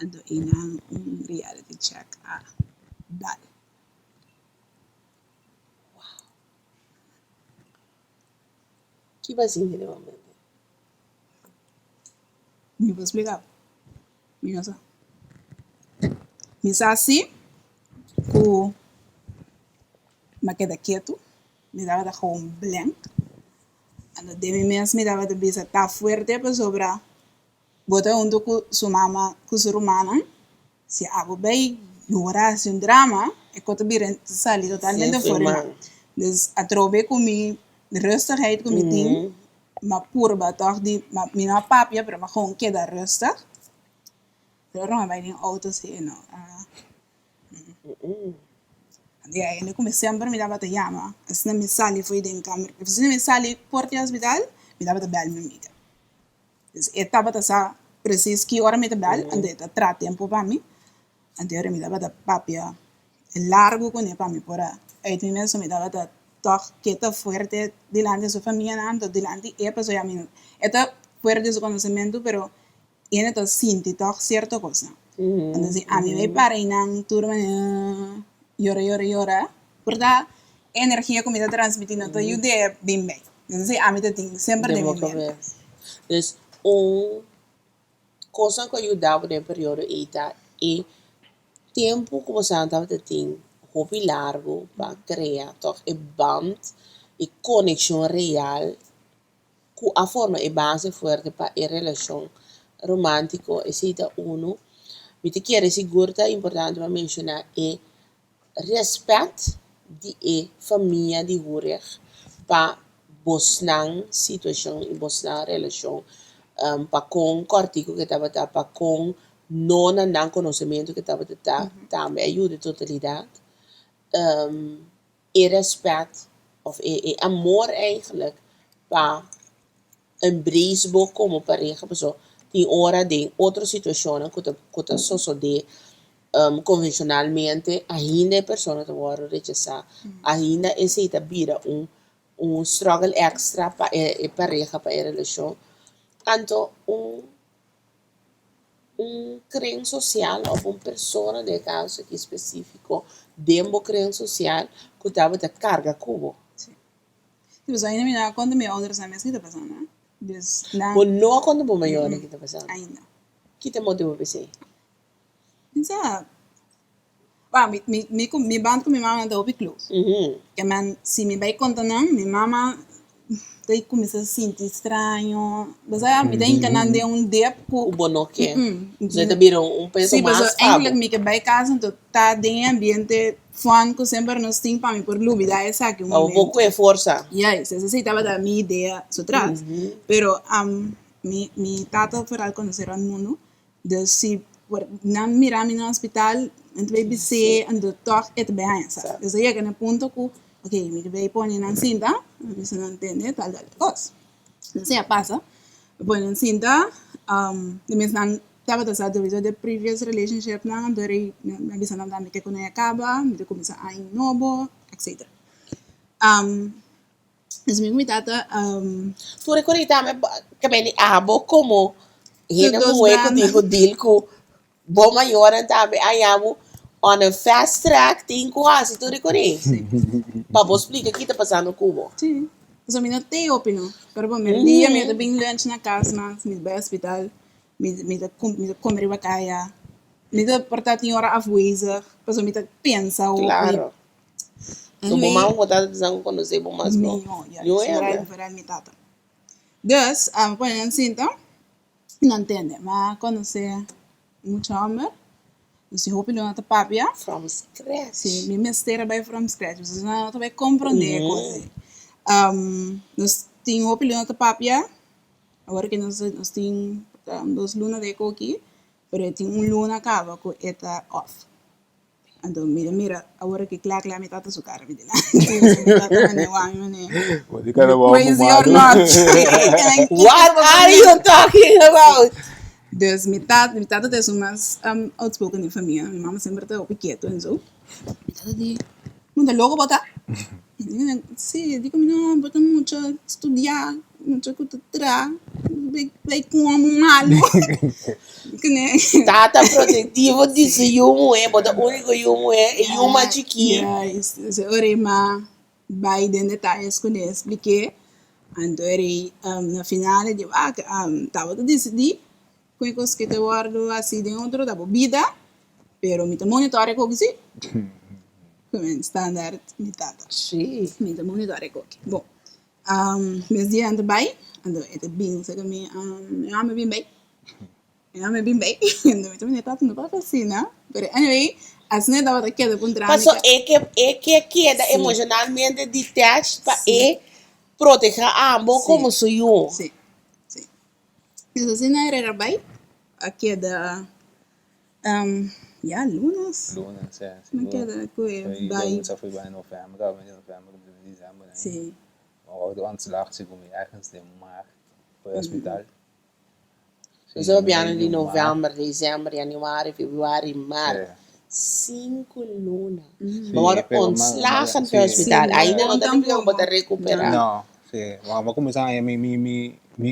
Anto einan un reality check a dal. Ki bo a sinti den momento? Mi por splika bo. Mi no sa. Mi sa si ku ku mi a keda ketu, mi tabata gewoon blank. Anto den mi mes mi tabata bisa ta fuerte pasobra bo ta huntu ku su mama ku su rumannan, si abo bai yora hasi un drama e kos ta bira ta sali totalmente for di man. Dus atrobe ku mi rustigheid ku mi tin mi a purba tòg di mi no a papia pero mi a gewoon keda rustig. Pero ora mi a bai den outo si no Di ahí ku mi semper mi tabata yama, asina mi sali fo'i den kamer, asina mi sali por di hospital, mi tabata bèl mi amiga. Dus e tabata sa presis ki ora mi ta bèl, anto e ta traha tempu pa mi, anto e ora mi tabata papia largu kuné pa mi por a uit mi mes, mi tabata tòg keda fuerte dilanti su famianan, anto dilanti e pasobra mi e ta fuerte di su konosementu pero Ene ta sinti tòg sierto kosnan. Anto si ami bai para einan tur manera yora yora yora por ta e energia ku mi ta transmití no ta yud'é bin bai. Entonces ami ta tin semper den mi mente. Dus un kosnan ku a yuda bo den e periodo ei ta e tempu ku boso tabata tin hopi largu pa krea tòg e band, e konekshon real ku a forma e base fuerte pa e relashon romántiko, esei ta unu. Mi ta kere sigur ta importante pa menshoná e rèspèt di e famia di Hurich pa bosnan situashon i bosnan relashon, pa kon kòrtiku ke tabata, pa kon no na nan konosementu ke tabata ta, tambe a yuda e totalidat. E respet of e e amor eigenlijk pa embrace bo como pareha paso tin ora den otro situacionnan cu ta cu ta sosode convencionalmente ainda e persona ta wordo rechasa ainda esey ta bira un un struggle extra pa e e pareha pa e relacion anto un un kren sosial òf un persona den e kaso aki spesífiko den bo kren sosial ku tabata karga ku bo. Sí. Sí, pasobra ainda mi no a konta mi oudersnan mes ki ta pasando. Dus nan. Bo no a konta bo mayornan ki ta pasando? Ainda. Ki ta motibu pa esei? Mi sa. Ba, mi, mi, mi, ku, mi band ku mi mama ta hopi close. Ke men, si mi bai konta nan, mi mama ta kuminsá sinti straño. Bo sa, mi ta hinka nan den un dip ku. Ku bo no ke. So e ta bira un peso Sí, mas pasobra pa bo. eigenlijk mi ke bai kas anto ta den e ambiente fun ku semper nos tin pa mi por lubida esaki un Pa bo por momento. kue forsa. Juist, esei tabata mi idea su tras. Pero mi, mi tata vooral konosé rònt mundu. Dus si por nan mira mi na hospital, nan ta bay bis'é, anto tòg e ta bay haña sa. Dus a yega na e punto ku, ok, mi ta bay pone nan sinta, mi bisa nan tende tal tal kos. Esei a pasa, mi pone nan sinta, di mes nan tabata sa sowieso di e previous relationship nan, anto rei mi a bisa nan tambe ke ku nan a kaba, mi ta kuminsá aña nobo, etcetera. Dus mi ku mi tata. Tur e korita mi ta bini abo komo hende muhé ku tin ku deal ku bo mayornan tambe a yamu on a fast track tin ku hasi tur e kore pa bo splika ki ta pasando ku bo. Sí, pasobra mi no te hopi no, pero bo merdia mi ta bin lunch na kas mas, mi ta bai hospital, mi mi ta mi ta kome riba kaya, mi ta por ta tin ora afwezig pasobra mi ta pensa hopi. Claro. So bo mama ku bo tata ta ku konosé bo mas bo Mihó, ya. Niun Vooral, hende. vooral mi tata. Dus, a mi pone nan sinta, i nan tende. Mi a konosé mucha hòmber, dus tin hopi luna ta papia. From scratch. Sí, mi mester a bai from scratch, pasobra nan no ta bai komprondé e kos ei. Nos tin hopi luna ta papia, awor ke nos nos tin dos luna den e koki, pero e tin un luna kaba ku e ta off. Anto mi ta mira awor aki kla kla mi tata su kara mi dilanti. Mi tata mane wak mi mane Bo di kara wou crazy or fumado. not. What are you talking about? Dus mi tata mi tata ta esun mas outspoken den famia. Mi mama semper ta hopi ketu en zo. Mi tata di, Bo ta loko bo ta? Si, di ku mi no, bo ta mucha studia, mucha ku ta traha, bai ku un homi malu. Tata protektivo di su yu muhé, bo ta úniko yu muhé, e yu mas chikí. Juist, dus e ora ei m'a bai den detayes ku ne splik'é, anto e ora ei na final e di wak tabata disidí ku e kos ke ta wòrdu hasi den otro ta bo bida, pero mi ta monitor e koki si. Ku standaard mi tata. Sí. Mi ta monitor e koki. Bon, mes dia nan ta bai, anto e ta bin saka mi, mi mama bin bai. Mi mama bin bai. Anto mi ta mira tata no papia asina. Pero anyway, asina e tabata keda puntra mi. Paso e ke e ke keda emocionalmente detached pa e proteha abo komo su yu. Sí, sí. Pues asina e rera bai, a keda Ya lunes. Lunes, ya. Mi keda ku e bai. Sa fui bai november, ka bai november, mi december. Si. Maar ook de ontslag si ku mi ergens den maart for hospital. Nos a papia di november, december, januari, februari, maart. Sinku luna. Bo wòrdu ontslagen for hospital. Ainda no ta nifiká ku bo ta rekuperá. No, si. Ma kuminsá haña mi mi mi mi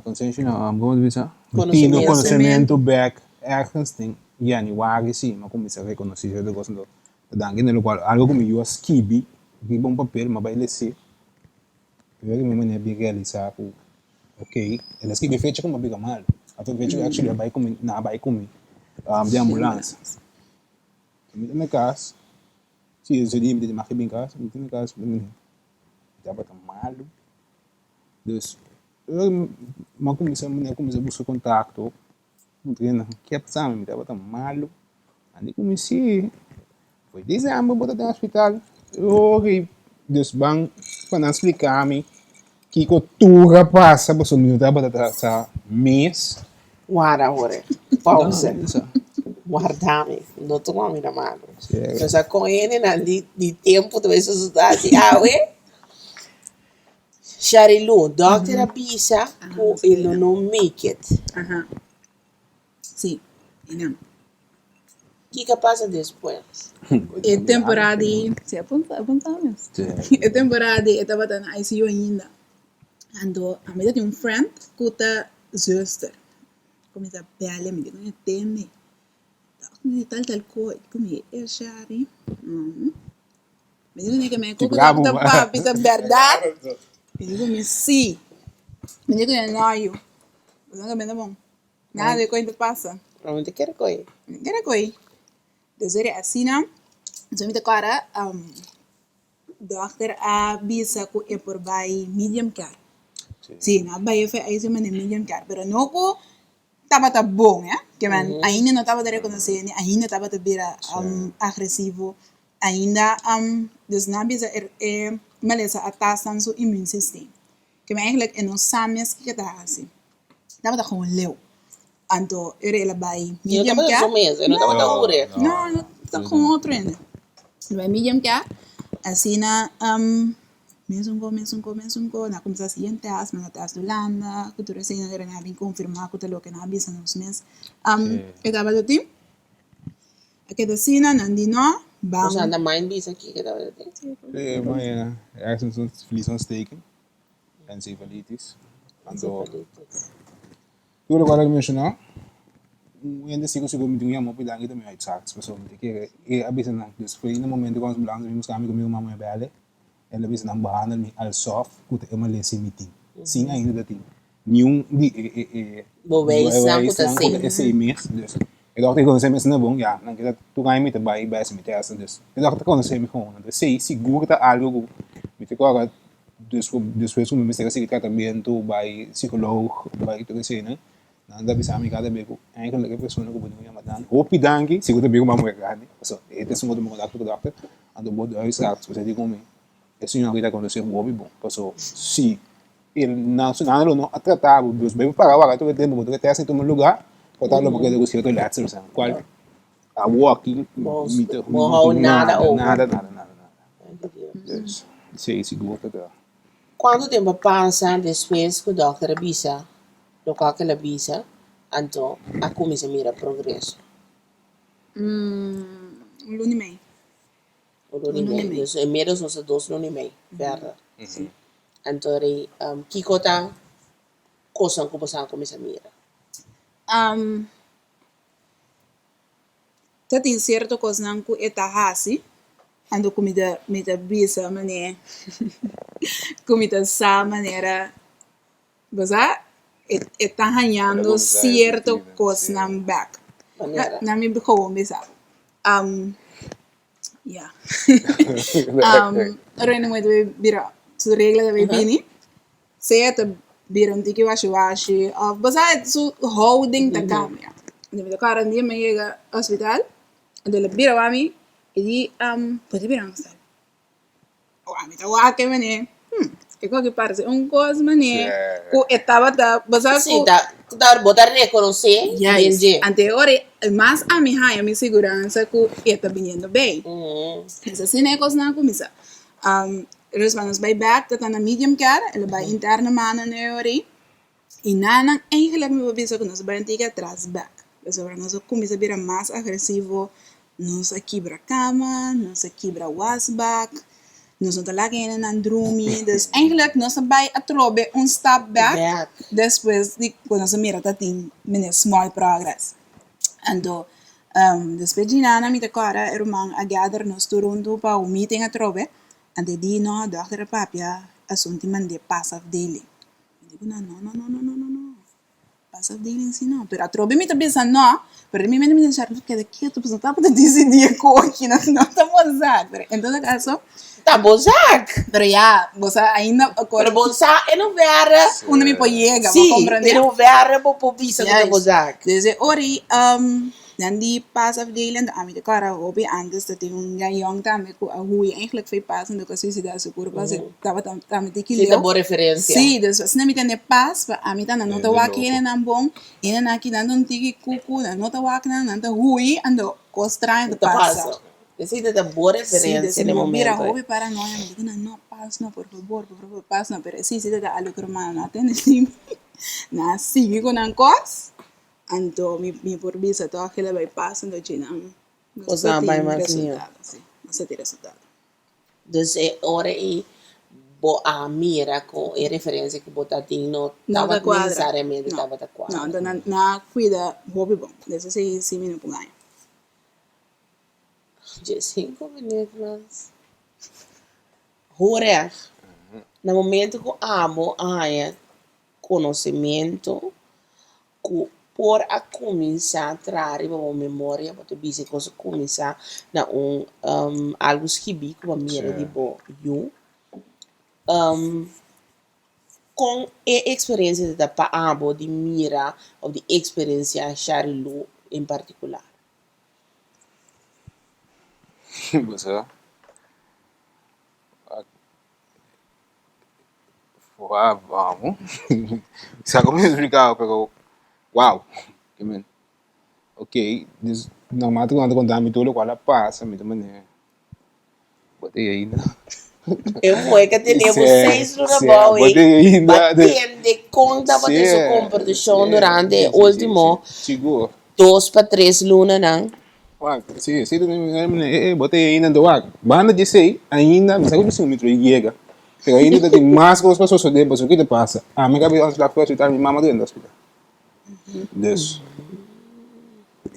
Konsenshi no, komo ta bisa? Konosementu. Konosementu bek ergens den januari si mi a kuminsá rekonosé sierto kos anto ta danki na lokual algu ku mi yu a skibi riba un papel mi a bai les'é pero mi manera bin realisá ku ok el a skibi e fecha ku mi a bira malu anto e fecha ku actually a bai ku mi nan a bai ku mi den ambulans mi ta na kas si ese dia mi ta di maki bin kas mi ta na kas mi tabata malu. Dus, ora mi a kuminsá, mi a kuminsá buska kontakto, mi ta kere ke a pasa mi, mi tabata malu, a di ku mi si, foi desèmber bo ta den hospital, oke, dus ban pa nan splika mi kiko tur a pasa pasobra mi no tabata ta sa mes. Warda ora, pausa, warda mi, no tuma mi na malu, nos a kon hendenan di tempu ta bai susuta si awe. Sharilu, Dokter a bisa ku e lo no make it. Aha. Sí, e nan. Kiko a pasa despues? E temporada di, sí, apunta, apunta mes. E temporada di e tabata na ICU ainda. Anto ami ta tin un friend ku ta zuster. Kuminsá bèl'e, mi di ku mi tende. Mi di tal tal ko, ku mi e Shari. Mi di ku mi koko ta papia ta bèrdat? Mi di ku mi si. Mi di ku mi no yu. Bo sa ku bon. Nada di koi ta pasa. Mi ta kere koi. Mi ta kere koi. Despues di asina, mi ta kòrda dòkter a bisa ku e por bai medium care. Si, nan a bai e bai medium care, pero no ku tabata bon, eh, ke men ainda no tabata rekonosé ni ainda tabata bira agresivo, ainda dus nan a bisa e malesa a tasa su immuunsysteem, ke men eigenlijk e no sa mes kiko e ta hasi, tabata gewoon leu, anto ora el a bai E no medium tabata care, su mes, e no tabata ure. no, no, ta gewoon otro hende, el a bai medium care, asina. Mesun ko, mesun ko, mesun ko, nan a kuminsá hasi yen tèst, manda tèst Hulanda, ku tur esei nan a bin konfirmá ku ta loke nan a bisa nos mes. E tabata tin, a keda asina, nan di no, ban. Nos anda mind bisa kiko e tabata tin. Sí, ma hersenvliesontsteking, encefalitis. Anto, tur loke a menshoná, un hende sigur sigur mi tin ku yama hopi danki ta mi huisarts, pasobra mi ta kere e a bisa nan, despues na momento ku ambulans a bin buska mi ku mi mama mi a bèl'e. El a bisa nan behandel mi alsof ku ta e malesa mi tin, sin ainda ta tin niun di e Bewijsnan ku ta ku ta esei mes. Dus e dokter konosé mi asina bon, ya nan keda tur aña mi ta bai bai hasi mi tèst. Dus e dokter konosé mi gewoon. Anto esei sigur ta algu ku mi ta kòrda despues ku mi mester a sigui tratamentu, bai psikoloog, bai tur eseinan, nan ta bisa mi kada bes ku eigenlijk e persona ku bo tin ku yama danki, hopi danki, sigur ta bin ku bo a muher grandi, pasobra e ta esun ku a tuma kontakto ku dokter. Anto bo huisarts por di ku mi e señor aki ta konosé bo hopi bon, paso si el nan su nan lo no a trata bo, dus bai para wak tur e tempu bo tur e tèst tuma lugá, por ta lo bo keda ku sierto lètselnan, kual awor aki mi ta Bo hou nada over. Nada, nada, nada, nada. Dus esei sigur ta ta. Kuantu tempu a pasa despues ku dòkter a bisa lokual ku el a bisa, anto a kuminsá mira progreso? Un luna i mei. Un luna i mei. Dus inmiddels nos ta dos luna i mei verder. Sí. Anto rei, kiko ta kosnan ku bo sa kuminsá mira? Ta tin sierto kosnan ku e ta hasi, anto ku mi ta mi ta bisa manera ku mi ta sa manera. Bo sa, e ta hañando sierto kosnan bèk. Manera? Na mi gewoon bisa bo. Ya. Ora hende muhé ta bay bira su regla ta bay bini, sea ta bira un tiki washi washi of bo sa su houding ta cambia. Anto mi ta kòrda un dia mi a yega hospital, anto el a bira wak mi i di, bo ta bira un sal. Ami ta wak e manera, hmm, e koki parse un kos manera ku e tabata, bo sa ku. Si, ta, bo ta rekonosé den dje. Anto e ora ei, mas ami haña mi siguransa ku e ta biniendo bei. Es asina e kosnan a kuminsá. Despues nos bai bèk, ta ta na medium care, el a bai interno manan e ora ei. I nanan eigenlijk mi por bisa ku nos a bai un tiki atras bèk, pasobra nos a kuminsá bira mas agresivo, nos a kibra kama, nos a kibra wasbak, nos no ta laga hendenan drumi, dus eigenlijk nos a bai atrobe un stap bèk despues di ku nos a mira ta tin mene small progress. Anto despues di nana mi ta kòrda e ruman a gather nos tur huntu pa un meeting atrobe, anto e di no dòkter a papia asuntu di mand'é pas afdeling. Mi di ku nan, no, no, no, no, no, no, no. Pas afdeling si no. Pero atrobe mi ta bisa no, pero den mi mente mi ta bisa, keda ketu, pasobra no tabata disidí e koki, no, no ta bo zak. Pero en todo caso. Ta bo zak! Pero ya, bo sa ainda. Pero bo sa en hoeverre. Unda mi por yega, bo comprende? Sí, en hoeverre bo por bisa ku ta bo zak. Desde ora ei, Nan di pas afdeling ta ami ta kòrda hopi antes ta tin un yayòn tambe ku a hui eigenlijk for e pas anto ku a suisidá su kurpa si tabata tambe tiki Sí leu. ta bo referensia. Sí dus asina mi tende pas pa ami ta nan no ta wak hendenan bon hendenan aki nan ta un tiki kuku nan no ta wak nan nan ta hui anto kos straño ta Ta pasa. pasa. Esei ta ta bo Sí referensia dus den mi a bira momento ei. hopi paranoia mi di ku nan no pas no por fabor por fabor pas no pero esei si ta ta algu ku rumannan no a tende di mi nan a sigui ku nan kos. Anto mi mi por bisa tòg el a bai pas anto dje nan nos Kosnan ta a bai tin mas mihó. resultado, sí, nos ta tin resultado. Dus e ora ei bo a mira ku e referensia ku bo ta tin no No ta tabata kuadra, nesesariamente no, tabata no, kuadra. anto nan nan a kuida hopi bon, des esei si mi no por gaña. Dje sinku minüt mas. Hoor Na momento ku abo a haña konosementu ku por a kuminsá traha riba bo memoria, bo ta bisa e kos a kuminsá na un algu skibí ku bo a mira di bo yu. Kon e eksperensia ta pa abo di mira òf di eksperensiá Sharilu en partikular? Wou, sa como explica pero wow, ke men ok dus normal ku nan ta konta mi tur lokual a pasa mi ta manera bo ta ainda. E muhé ka tene bo seis luna bou ei pa tende kon tabata su komportashon durante e ultimo dos pa tres lunanan. Wak, si, si, e bo ta ainda anto wak. Banda di esei, ainda, mi sa ku mi tro yega, pero ainda ta tin mas kos pa sosodé, pasobra ki ta pasa? Ami ka bai hospital for hospital, mi mama ta drenta hospital. Dus,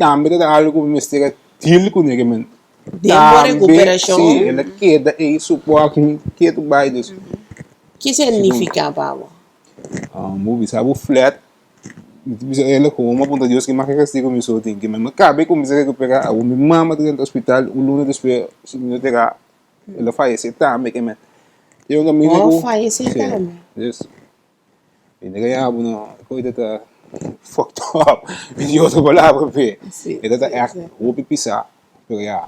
tambe ta ta algu ku mi mester a deal kuné, ke men Den bo tambe, rekuperashon. si, el a keda ei support mi ketu bai, dus. Ki signifiká pa bo? Bo bisa bo flat. Mi ta bisa el ku mi a puntra Dios ki mas kastigo mi so tin. Ki mi a kaba kuminsá rekuperá awor mi mama ta drenta hospital un luna despues si mi no ta era el a fayesé tambe ke men. Tin un kaminda Oh, ku fayesé si tambe. dus mi ta kaya bo no e koe ta ta fucked up mi tin otro palabra p'e. Si, E ta ta si, ègt si. hopi pisá pero ya.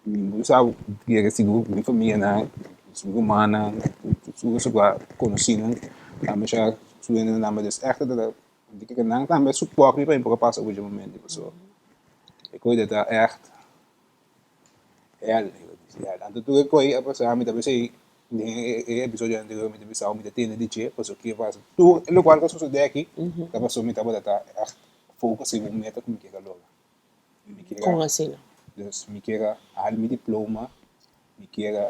Mi sa kere sigur mi famianan, mi rumannan, tur su kua konosínan tambe sha su hendenan tambe. Dus ègt ta di ke nan tambe supòrt mi pa mi por a pasa por dje momento pasobra e kos ta ègt hèl. Anto tur e kos a pasa mi ta bisa den e episodio anterior mi ta bisa mi ta tende di dje pasobra ke pasa tur lokual ku a sosodé aki ta pasobra mi tabata ta ègt focus riba un meta ku mi kier a logra. Mi kier a, Kon asina? dus mi kier a haal mi diploma, mi kier a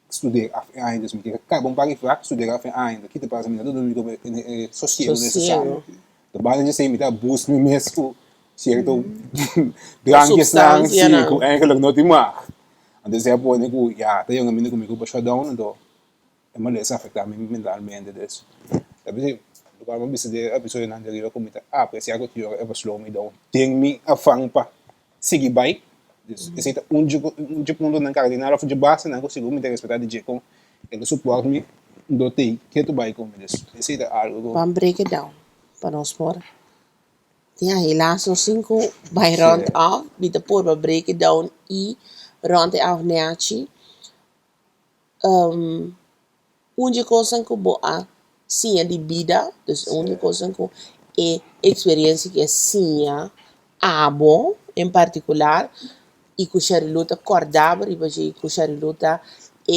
studeer af e aña, dus mi kier a kaba un par di vak, studeer af e aña. Ki ta pasa? Mi no ta duna mi komo e sosiego nesesario. Sosiego. Ta banda di esei mi ta abus mi mes ku sierto drankjesnan, si, Supstansianan. ku eigenlijk no tin mag. Anto esei a pone ku ya ta yega un kaminda ku mi grupo shut down, anto E malesa afecta mi mentalmente dus ta bisa locual mi a bisa den episodionan anterior cu mi ta aprecia cu Dios ever slow me down den mi afan pa. sigui bai. Dus esei ta un dje un dje puntonan kardinal òf dje basenan ku sigur mi ta respetá di dje kon e ta support mi dor t'ei ketu bai ku mi. Dus esei ta algu ku. Ban break it down pa nos por Ya helaas nos tin ku bai rond af. Mi ta purba break it down i rond e af neachi. Un di e kosnan ku bo a siña di bida, dus un di e kosnan ku e eksperensia ku e siña abo en partikular i ku Sharilu ta kòrda bo riba dje i ku Sharilu ta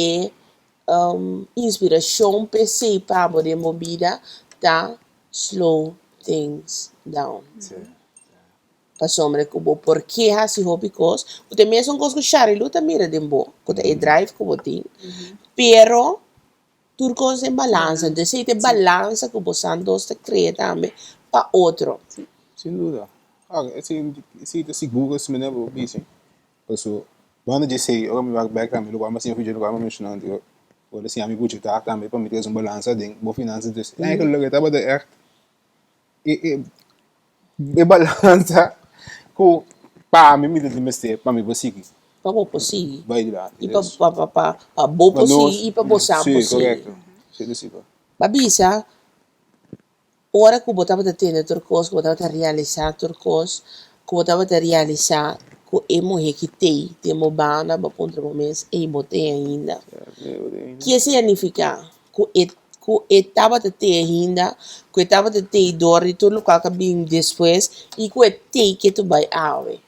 e inspirashon p'esei pa bo den bo bida ta slow things down. Pasobra ku bo por ke hasi hopi kos, ku ta e mesun kos ku Sharilu ta mira den bo, ku ta e drive ku bo tin, pero tur kos den balansa. Entonces esei ta e balansa ku bo san dos ta krea tambe pa otro. Sin duda. Esei ta sigur ku manera bo bisa. Paso banda dje esei ora mi wak bek tambe lokual mi a siña for dje lokual mi a menshoná anterior, ora a siña mi buchetá tambe pa mi trese un balansa den bo finansa. Entonces eigenlijk loke tabata ègt e e e balansa ku pa mi mi ta tin mester pa mi por sigui. Pa bo por sigui. Bai dilanti. I pa pa pa pa bo por sigui i pa bo sa por sigui. Si, korekto. Si ta sigur. Bo a bisa Ora ku bo tabata tende tur kos, ku bo tabata realisá tur kos, ku bo tabata realisá ku e muhé ki t'ei den bo banda, bo a puntra bo mes, Ey, bo t'ei ainda? Ke esei a nifiká? Ku e ku e tabata t'ei ainda, ku e tabata t'ei dor di tur lokual ku a bin despues i ku e t'ei ke tu bai awe.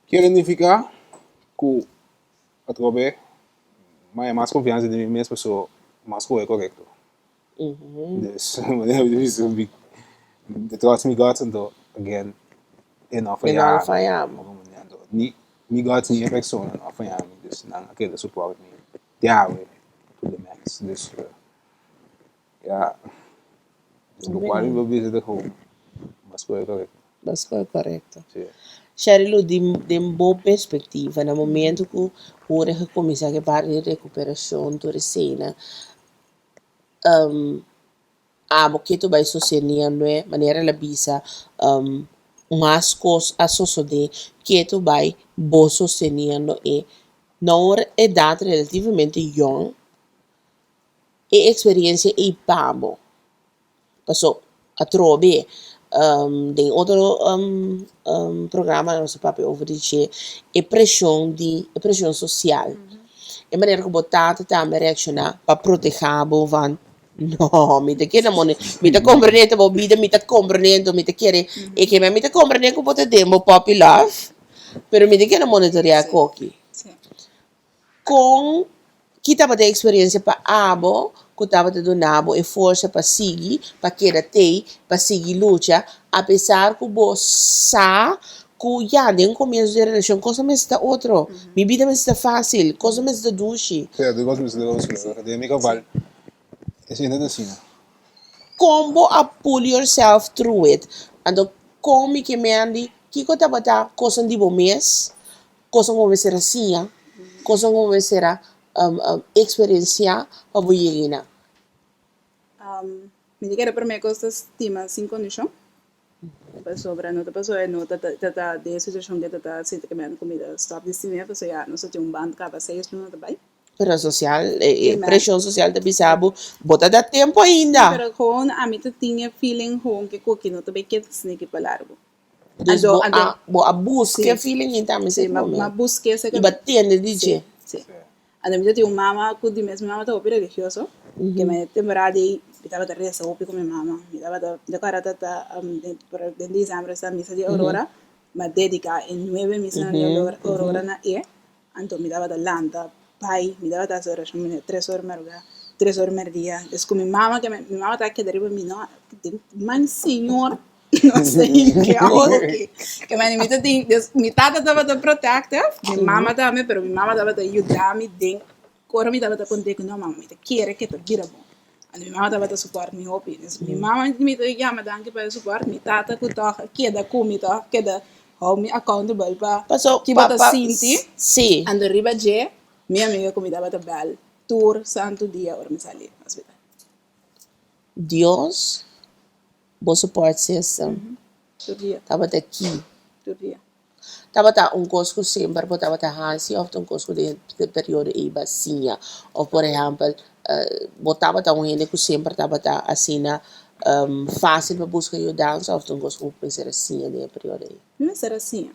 Kier a nifiká ku atrobe maya mas konfiansa den mi mes pasobra mas kohe korekto. Dus wanneer mi bisa mi trust mi guts anto again e no a E no a faya faya mi. bo. Anto ni mi guts ni e persona no a faya mi dus nan a keda support mi te awe to the max dus ya lokual mi por bisa ta ku mas kohe korekto. Mas kohe korekto. Si. Sherilu di den bo perspektiva na momento ku Jorge kuminsá ku e parti di rekuperashon tur eseinan Abo ke ta bai sosenia nue, manera el a bisa, mas kos a sosodé ke ta bai bo sosteniendo e. Na un edat relativamente yòn, e eksperensia ei pa bo. Paso atrobe den otro programa nos a papia over di dje, e preshon di e preshon sosial, e manera ku bo tata tambe a reakshoná pa protehá bo van no mi ta kere mone mi ta komprendé ta bo bida mi ta komprendé anto mi ta kere e ke mi ta komprendé ku bo ta den bo puppy love pero mi ta kere monitoreá koki. Kon ki tabata e eksperensia pa abo ku tabata duna bo e forsa pa sigui, pa keda tei, pa sigui lucha, apesar ku bo sa ku ya den komienso di e relashon kos a mester ta otro, mi bida mester ta fásil, kos a mester ta dushi. Sierto, kos mester ta dushi, pero den mi kaval esei no ta asina. Kon bo a pull yourself through it? Anto kon mi ke mendi kiko tabata kosnan di bo mes Kosnan ku bo mester a siña, kosnan ku bo mester a eksperensiá pa bo yega einan. Mi ta kere promé kos ta stima sin kondishon, pasobra no ta pasobra e no ta ta den e situashon ke ta ta sinti ke mi ta stòp di stim'é pasobra ya nos a tin un band kaba seis luna ta bai. Pero sosial, e preshon sosial ta bisa bo, bo ta da tempu ainda. Pero gewoon ami ta tin e feeling gewoon ke koki no ta bai keda sniki pa largu. Dus bo a bo a buska e feeling ei tambe Sí, sek momento. m'a busk'é sek I bo a tende di dje. Sí, sí. Anto mi ta tin un mama ku di mes mi mama ta hopi religioso, ke mi temporada ei mi tabata resa hopi ku mi mama. Mi tabata, mi ta kòrda ta ta den disiember esta misa di Aurora, mi a dediká e nuebe misanan di Aurora na e. Anto mi tabata lanta bai, mi tabata hasi orashon mira tres ora marugá, tres ora merdia. Des ku mi mama ke mi mama ta keda riba mi no, den man Señor no se ke oki. Ke mane mi ta tin des mi tata tabata protective, mi mama tambe, pero mi mama tabata yuda mi den ora mi tabata kont'é ku no mama mi ta kere ke ta bira bon. Anto mi mama tabata support mi hopi. Des mi mama mi ta yama danki pa e support, mi tata ku tòg a keda ku mi tòg keda Hou mi accountable pa Paso ki bo pa ta pa sinti. sí. Anto riba dje, mi amiga ku mi tabata bèl tur santu dia ora mi sali hospital. Dios, bo support system Tur dia. tabata ki. Tur dia. Tabata un kos ku semper bo tabata hasi òf ta un kos ku den e periodo ei bo a siña? Òf por ehèmpel bo tabata un hende ku semper tabata asina fásil pa buska yudansa òf ta un kos ku bo mester a siña den e periodo ei? Mi mester a siña.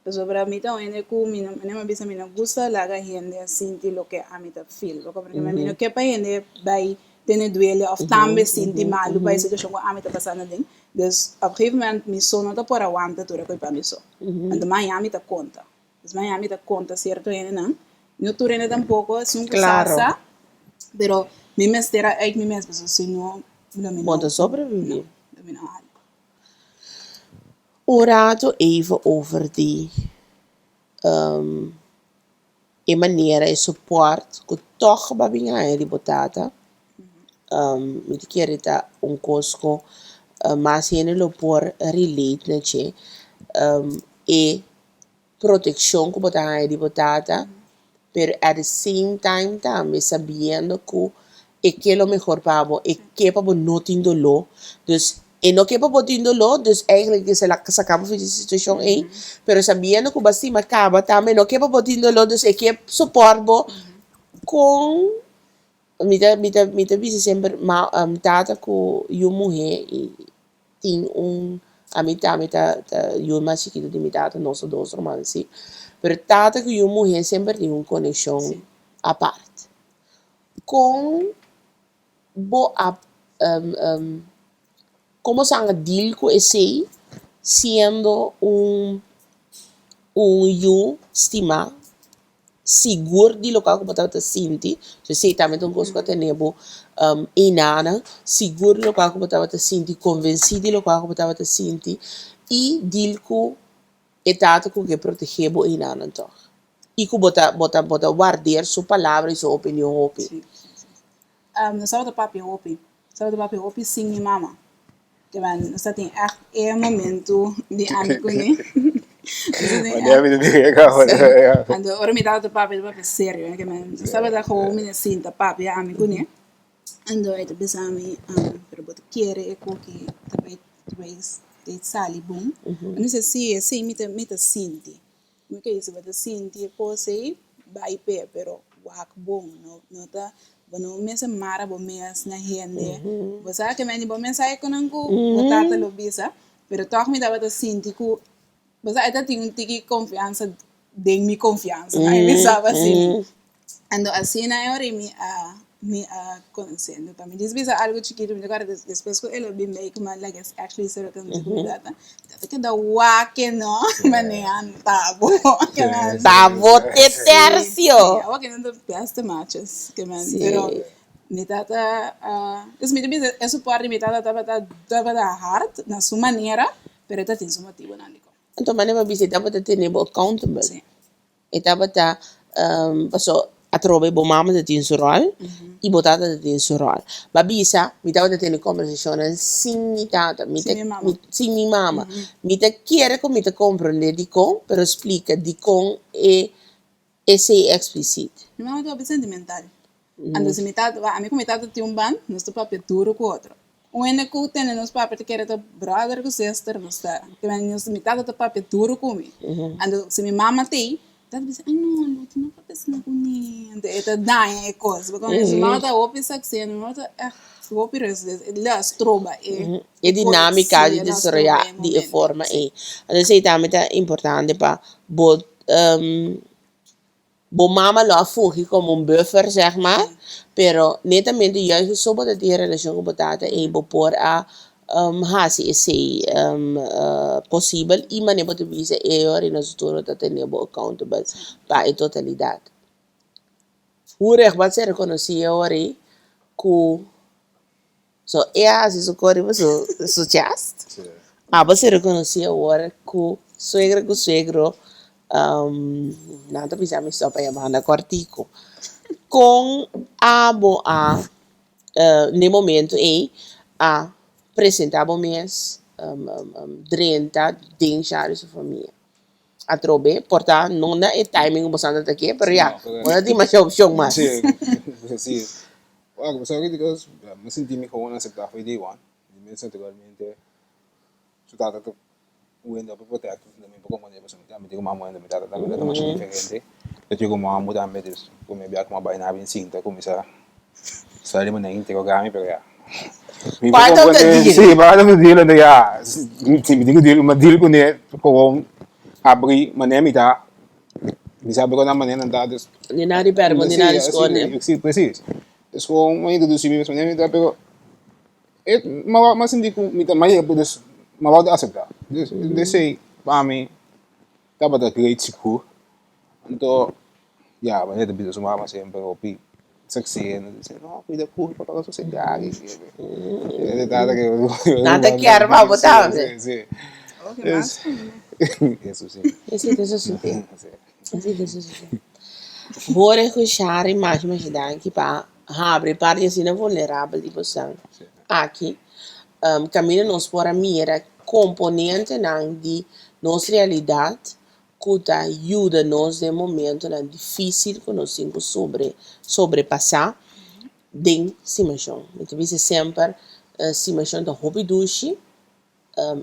Pasobra mi ta un hende ku mi no, manera mi a bisa mi no gusta laga hende a sinti loke ami ta feel. Bo komprende? Mi no ke pa hende bai tene duele òf tambe sinti malu pa e situashon ku ami ta pasando aden. Dus op gegeven moment mi so no ta por a wanta tur e kos pa mi so. Anto maña mi ta konta. Dus maña mi ta konta sierto hendenan. No tur hende tampoko, esun ku sa sa. Pero mi mester a uit mi mes pasobra si no lo mi no. Bo ta sobrevivi. No, lo mi no hala. Un rato even over di e manera, e support ku tòg bo a bin haña di bo tata. Mi ta kere ta un kos ku mas hende lo por relate na dje. E protekshon ku bo ta haña di bo tata, pero at the same time tambe sabiendo ku e ke lo mehor pa bo, e ke pa bo no tin doló. Dus e no ke pa bo tin doló, dus eigenlijk e ta saka bo for di e situashon ei, pero sabiendo ku bo a stima kaba tambe e no ke pa bo tin doló, dus e ke support bo kon mi ta mi ta mi ta bisa semper ma tata ku yu muhé i tin un ami tambe ta ta yu mas chikitu di mi tata nos ta dos ruman si pero tata ku yu muhé semper tin un konekshon apart kon bo a komo san a deal ku esei siendo un un yu stimá sigur di lokual ku bo tabata sinti, so esei tambe ta un kos ku a tene bo einanan, sigur di lokual ku bo tabata sinti, konvensí di lokual ku bo tabata sinti i dil ku e tata ku ke protegé bo einanan tòg i ku bo ta bo ta bo ta warder su palabra i su opinion hopi. Sí, sí, sí. Nos tabata papia hopi, nos tabata papia hopi sin mi mama. Te nos ta tin ègt e momentu di ami ku mi. Anto ora mi tabata papia, mi ta papia serio, ke men nos tabata gewoon mi na sinta papia ami ku ne. Anto e ta bisa mi, pero bo ta kere e koki ta bai ta bai sali bon? Mi bisa si, esei mi ta mi ta sinti. Mi ke si bo ta sinti e kos ei, bai p'e, pero wak bon, no no ta bo no mester mara bo mes na hende, bo sa ke mende bo mes sa e konan ku bo tata lo bisa, pero tòg mi tabata sinti ku bo sa e ta tin un tiki konfiansa den mi konfiansa, mi sa asina. Anto asina e ora mi a mi a conoce. Anto pa mi dis bisa algo chikito mi ta acorda despues cu el a bin bay cu mi a like actually cera conoce cu mi tata, mi tata keda wak e no manera tabo Tabo te tercio. Si, awor kinan ta beste machos pero mi tata a dus mi ta bisa e support di mi tata tabata tabata hard na su manera pero e ta tin su motibonan dikon. Anto manera bo a bisa e tabata tene bo accountable. Si. E tabata paso atrobe bo mama ta tin su ròl i bo tata ta tin su ròl. Bo a bisa mi tabata tene kombersashonnan sin mi tata, mi ta sin mi mama. Mi ta kere ku mi ta komprondé dikon, pero splika dikon e esei eksplisit. Mi mama ta hopi sentimental. Anto si mi tata, ami ku mi tata tin un band, nos ta papia duru ku otro. Un hende ku tende nos papia ta kere ta brother ku sister nos ta. Nos, mi tata ta papia duru ku mi. Anto si mi mama t'ei, mi tata bisa, ai no, Luti no papia asina ku mi. Anto e ta daña e kos. Pasobra mi mama ta hopi saksiendo, mi mama ta ègt hopi restless. E la stroba e E dinámika di desaroyá di e forma ei. Anto esei tambe ta importante pa bo Bo mama lo a fungi como un buffer, zeg maar, pero netamente juist so bo ta tin e relacion cu bo tata ey bo por a haci esey posibel y manera bo ta bisa e ora y nos tur ta tene bo accountable pa e totalidad. Hoe bo a ser reconoci e ora ey cu So e a hasi su kos riba su su chest. Abo a ser rekonosí awor ku suegra ku suegro nan ta bisa mi stòp a banda kòrtiku. Kon abo a n'e momento ei a presentá bo mes drenta den Shari su famia? Atrobe por ta no na e timing ku bo sa ta ke pero ya bo no tin masha opshon mas. Sí, Wak, bo sa ki kos, mi sinti mi gewoon aseptá for di day one. Di mes naturalmente su tata ta. Un hende hopi protector mi por comprende pasobra mi tambe tin un mama mi tata tambe ta masha diferente mi tin un mama tambe dus prome bia ku mi a bai na bin sinta kuminsa sali manera interoga mi pero ya mi por Part of the comprende deal. si part of the deal anto ya si mi tin ku deal mi a deal kune gewoon abri manera mi ta mi sabi kon nan manera nan ta dus Ni nada di perde bo ni nada di skonde. Si precies dus gewoon mi a introduci mi mes manera mi ta pero E m'a sinti ku mi ta mayor dus m'a wòrdu aseptá. Dus esei pa mi tabata great sigur. Anto ya manera ta bisa su mama semper hopi sèksé nan ta bisa no kuida kurpa pa no sosegá Nan ta kier pa bo tambe. Si si. Eso si. Esei ta sosodé. Esei ta sosodé. Hoor ku Shari masha masha danki pa habri parti asina vulnerabel di bosan aki. Kaminda nos por a mira komponentenan di nos realidat ku ta yuda nos den momentonan difísil ku nos tin ku sobre sobrepasá den stimashon. Mi ta bisa semper stimashon ta hopi dushi.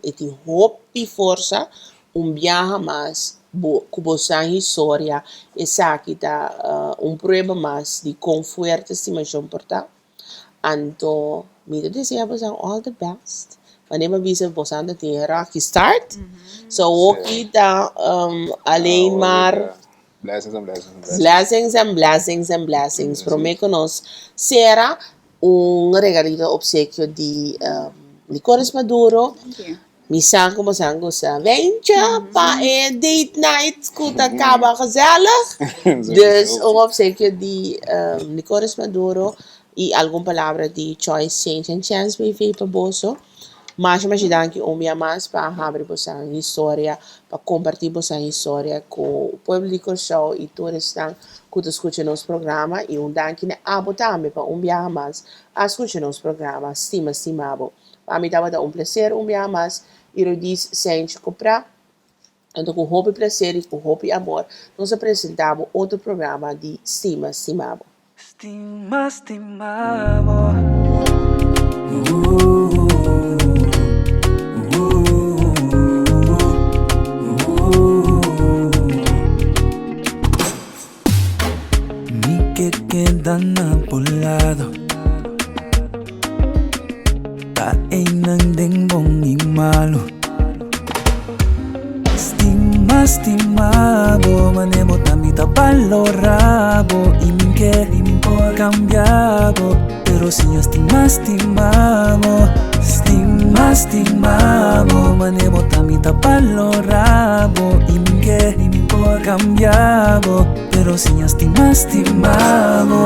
E tin hopi forsa un biaha mas bo ku bo sa historia esaki ta un prueba mas di kon fuerte stimashon por ta. Anto mi ta desea boso all the best. Wanneer mi a bisa boso ta tin e rocky start so awoki ta alleen maar Blessings and blessings and blessings. Blessings and blessings and blessings. Prome ku nos sera un regalito obsekio di Licores Maduro. Mi sa ku boso a gusta wijntje pa e date night ku ta kaba gezellig. Dus un obsekio di Licores Maduro i algun palabra di Choice Change and Chance BV pa boso. Masha masha danki un bia mas pa habri bosan historia, pa kompartí bosan historia ku pueblo di Kòrsou i tur esnan ku ta skucha nos programa. I un danki na abo tambe pa un biaha mas a skucha nos programa Stima Stima Bo. Pa mi tabata un plaser un biaha mas Irudis Sench Koprá. Anto ku hopi plaser i ku hopi amor nos a presentá bo otro programa di Stima Stima Bo. Stima stima bo. Mi ke keda na bo lado. Ta einan den bon i malu. Stima, stima bo, mane bo ta mi ta balora bo i min ke kambia bo, pero siña stima, stima bo. Stima, stima bo, mane bo ta mi ta balora bo i min ke kambia bo, pero siña stima, stima bo.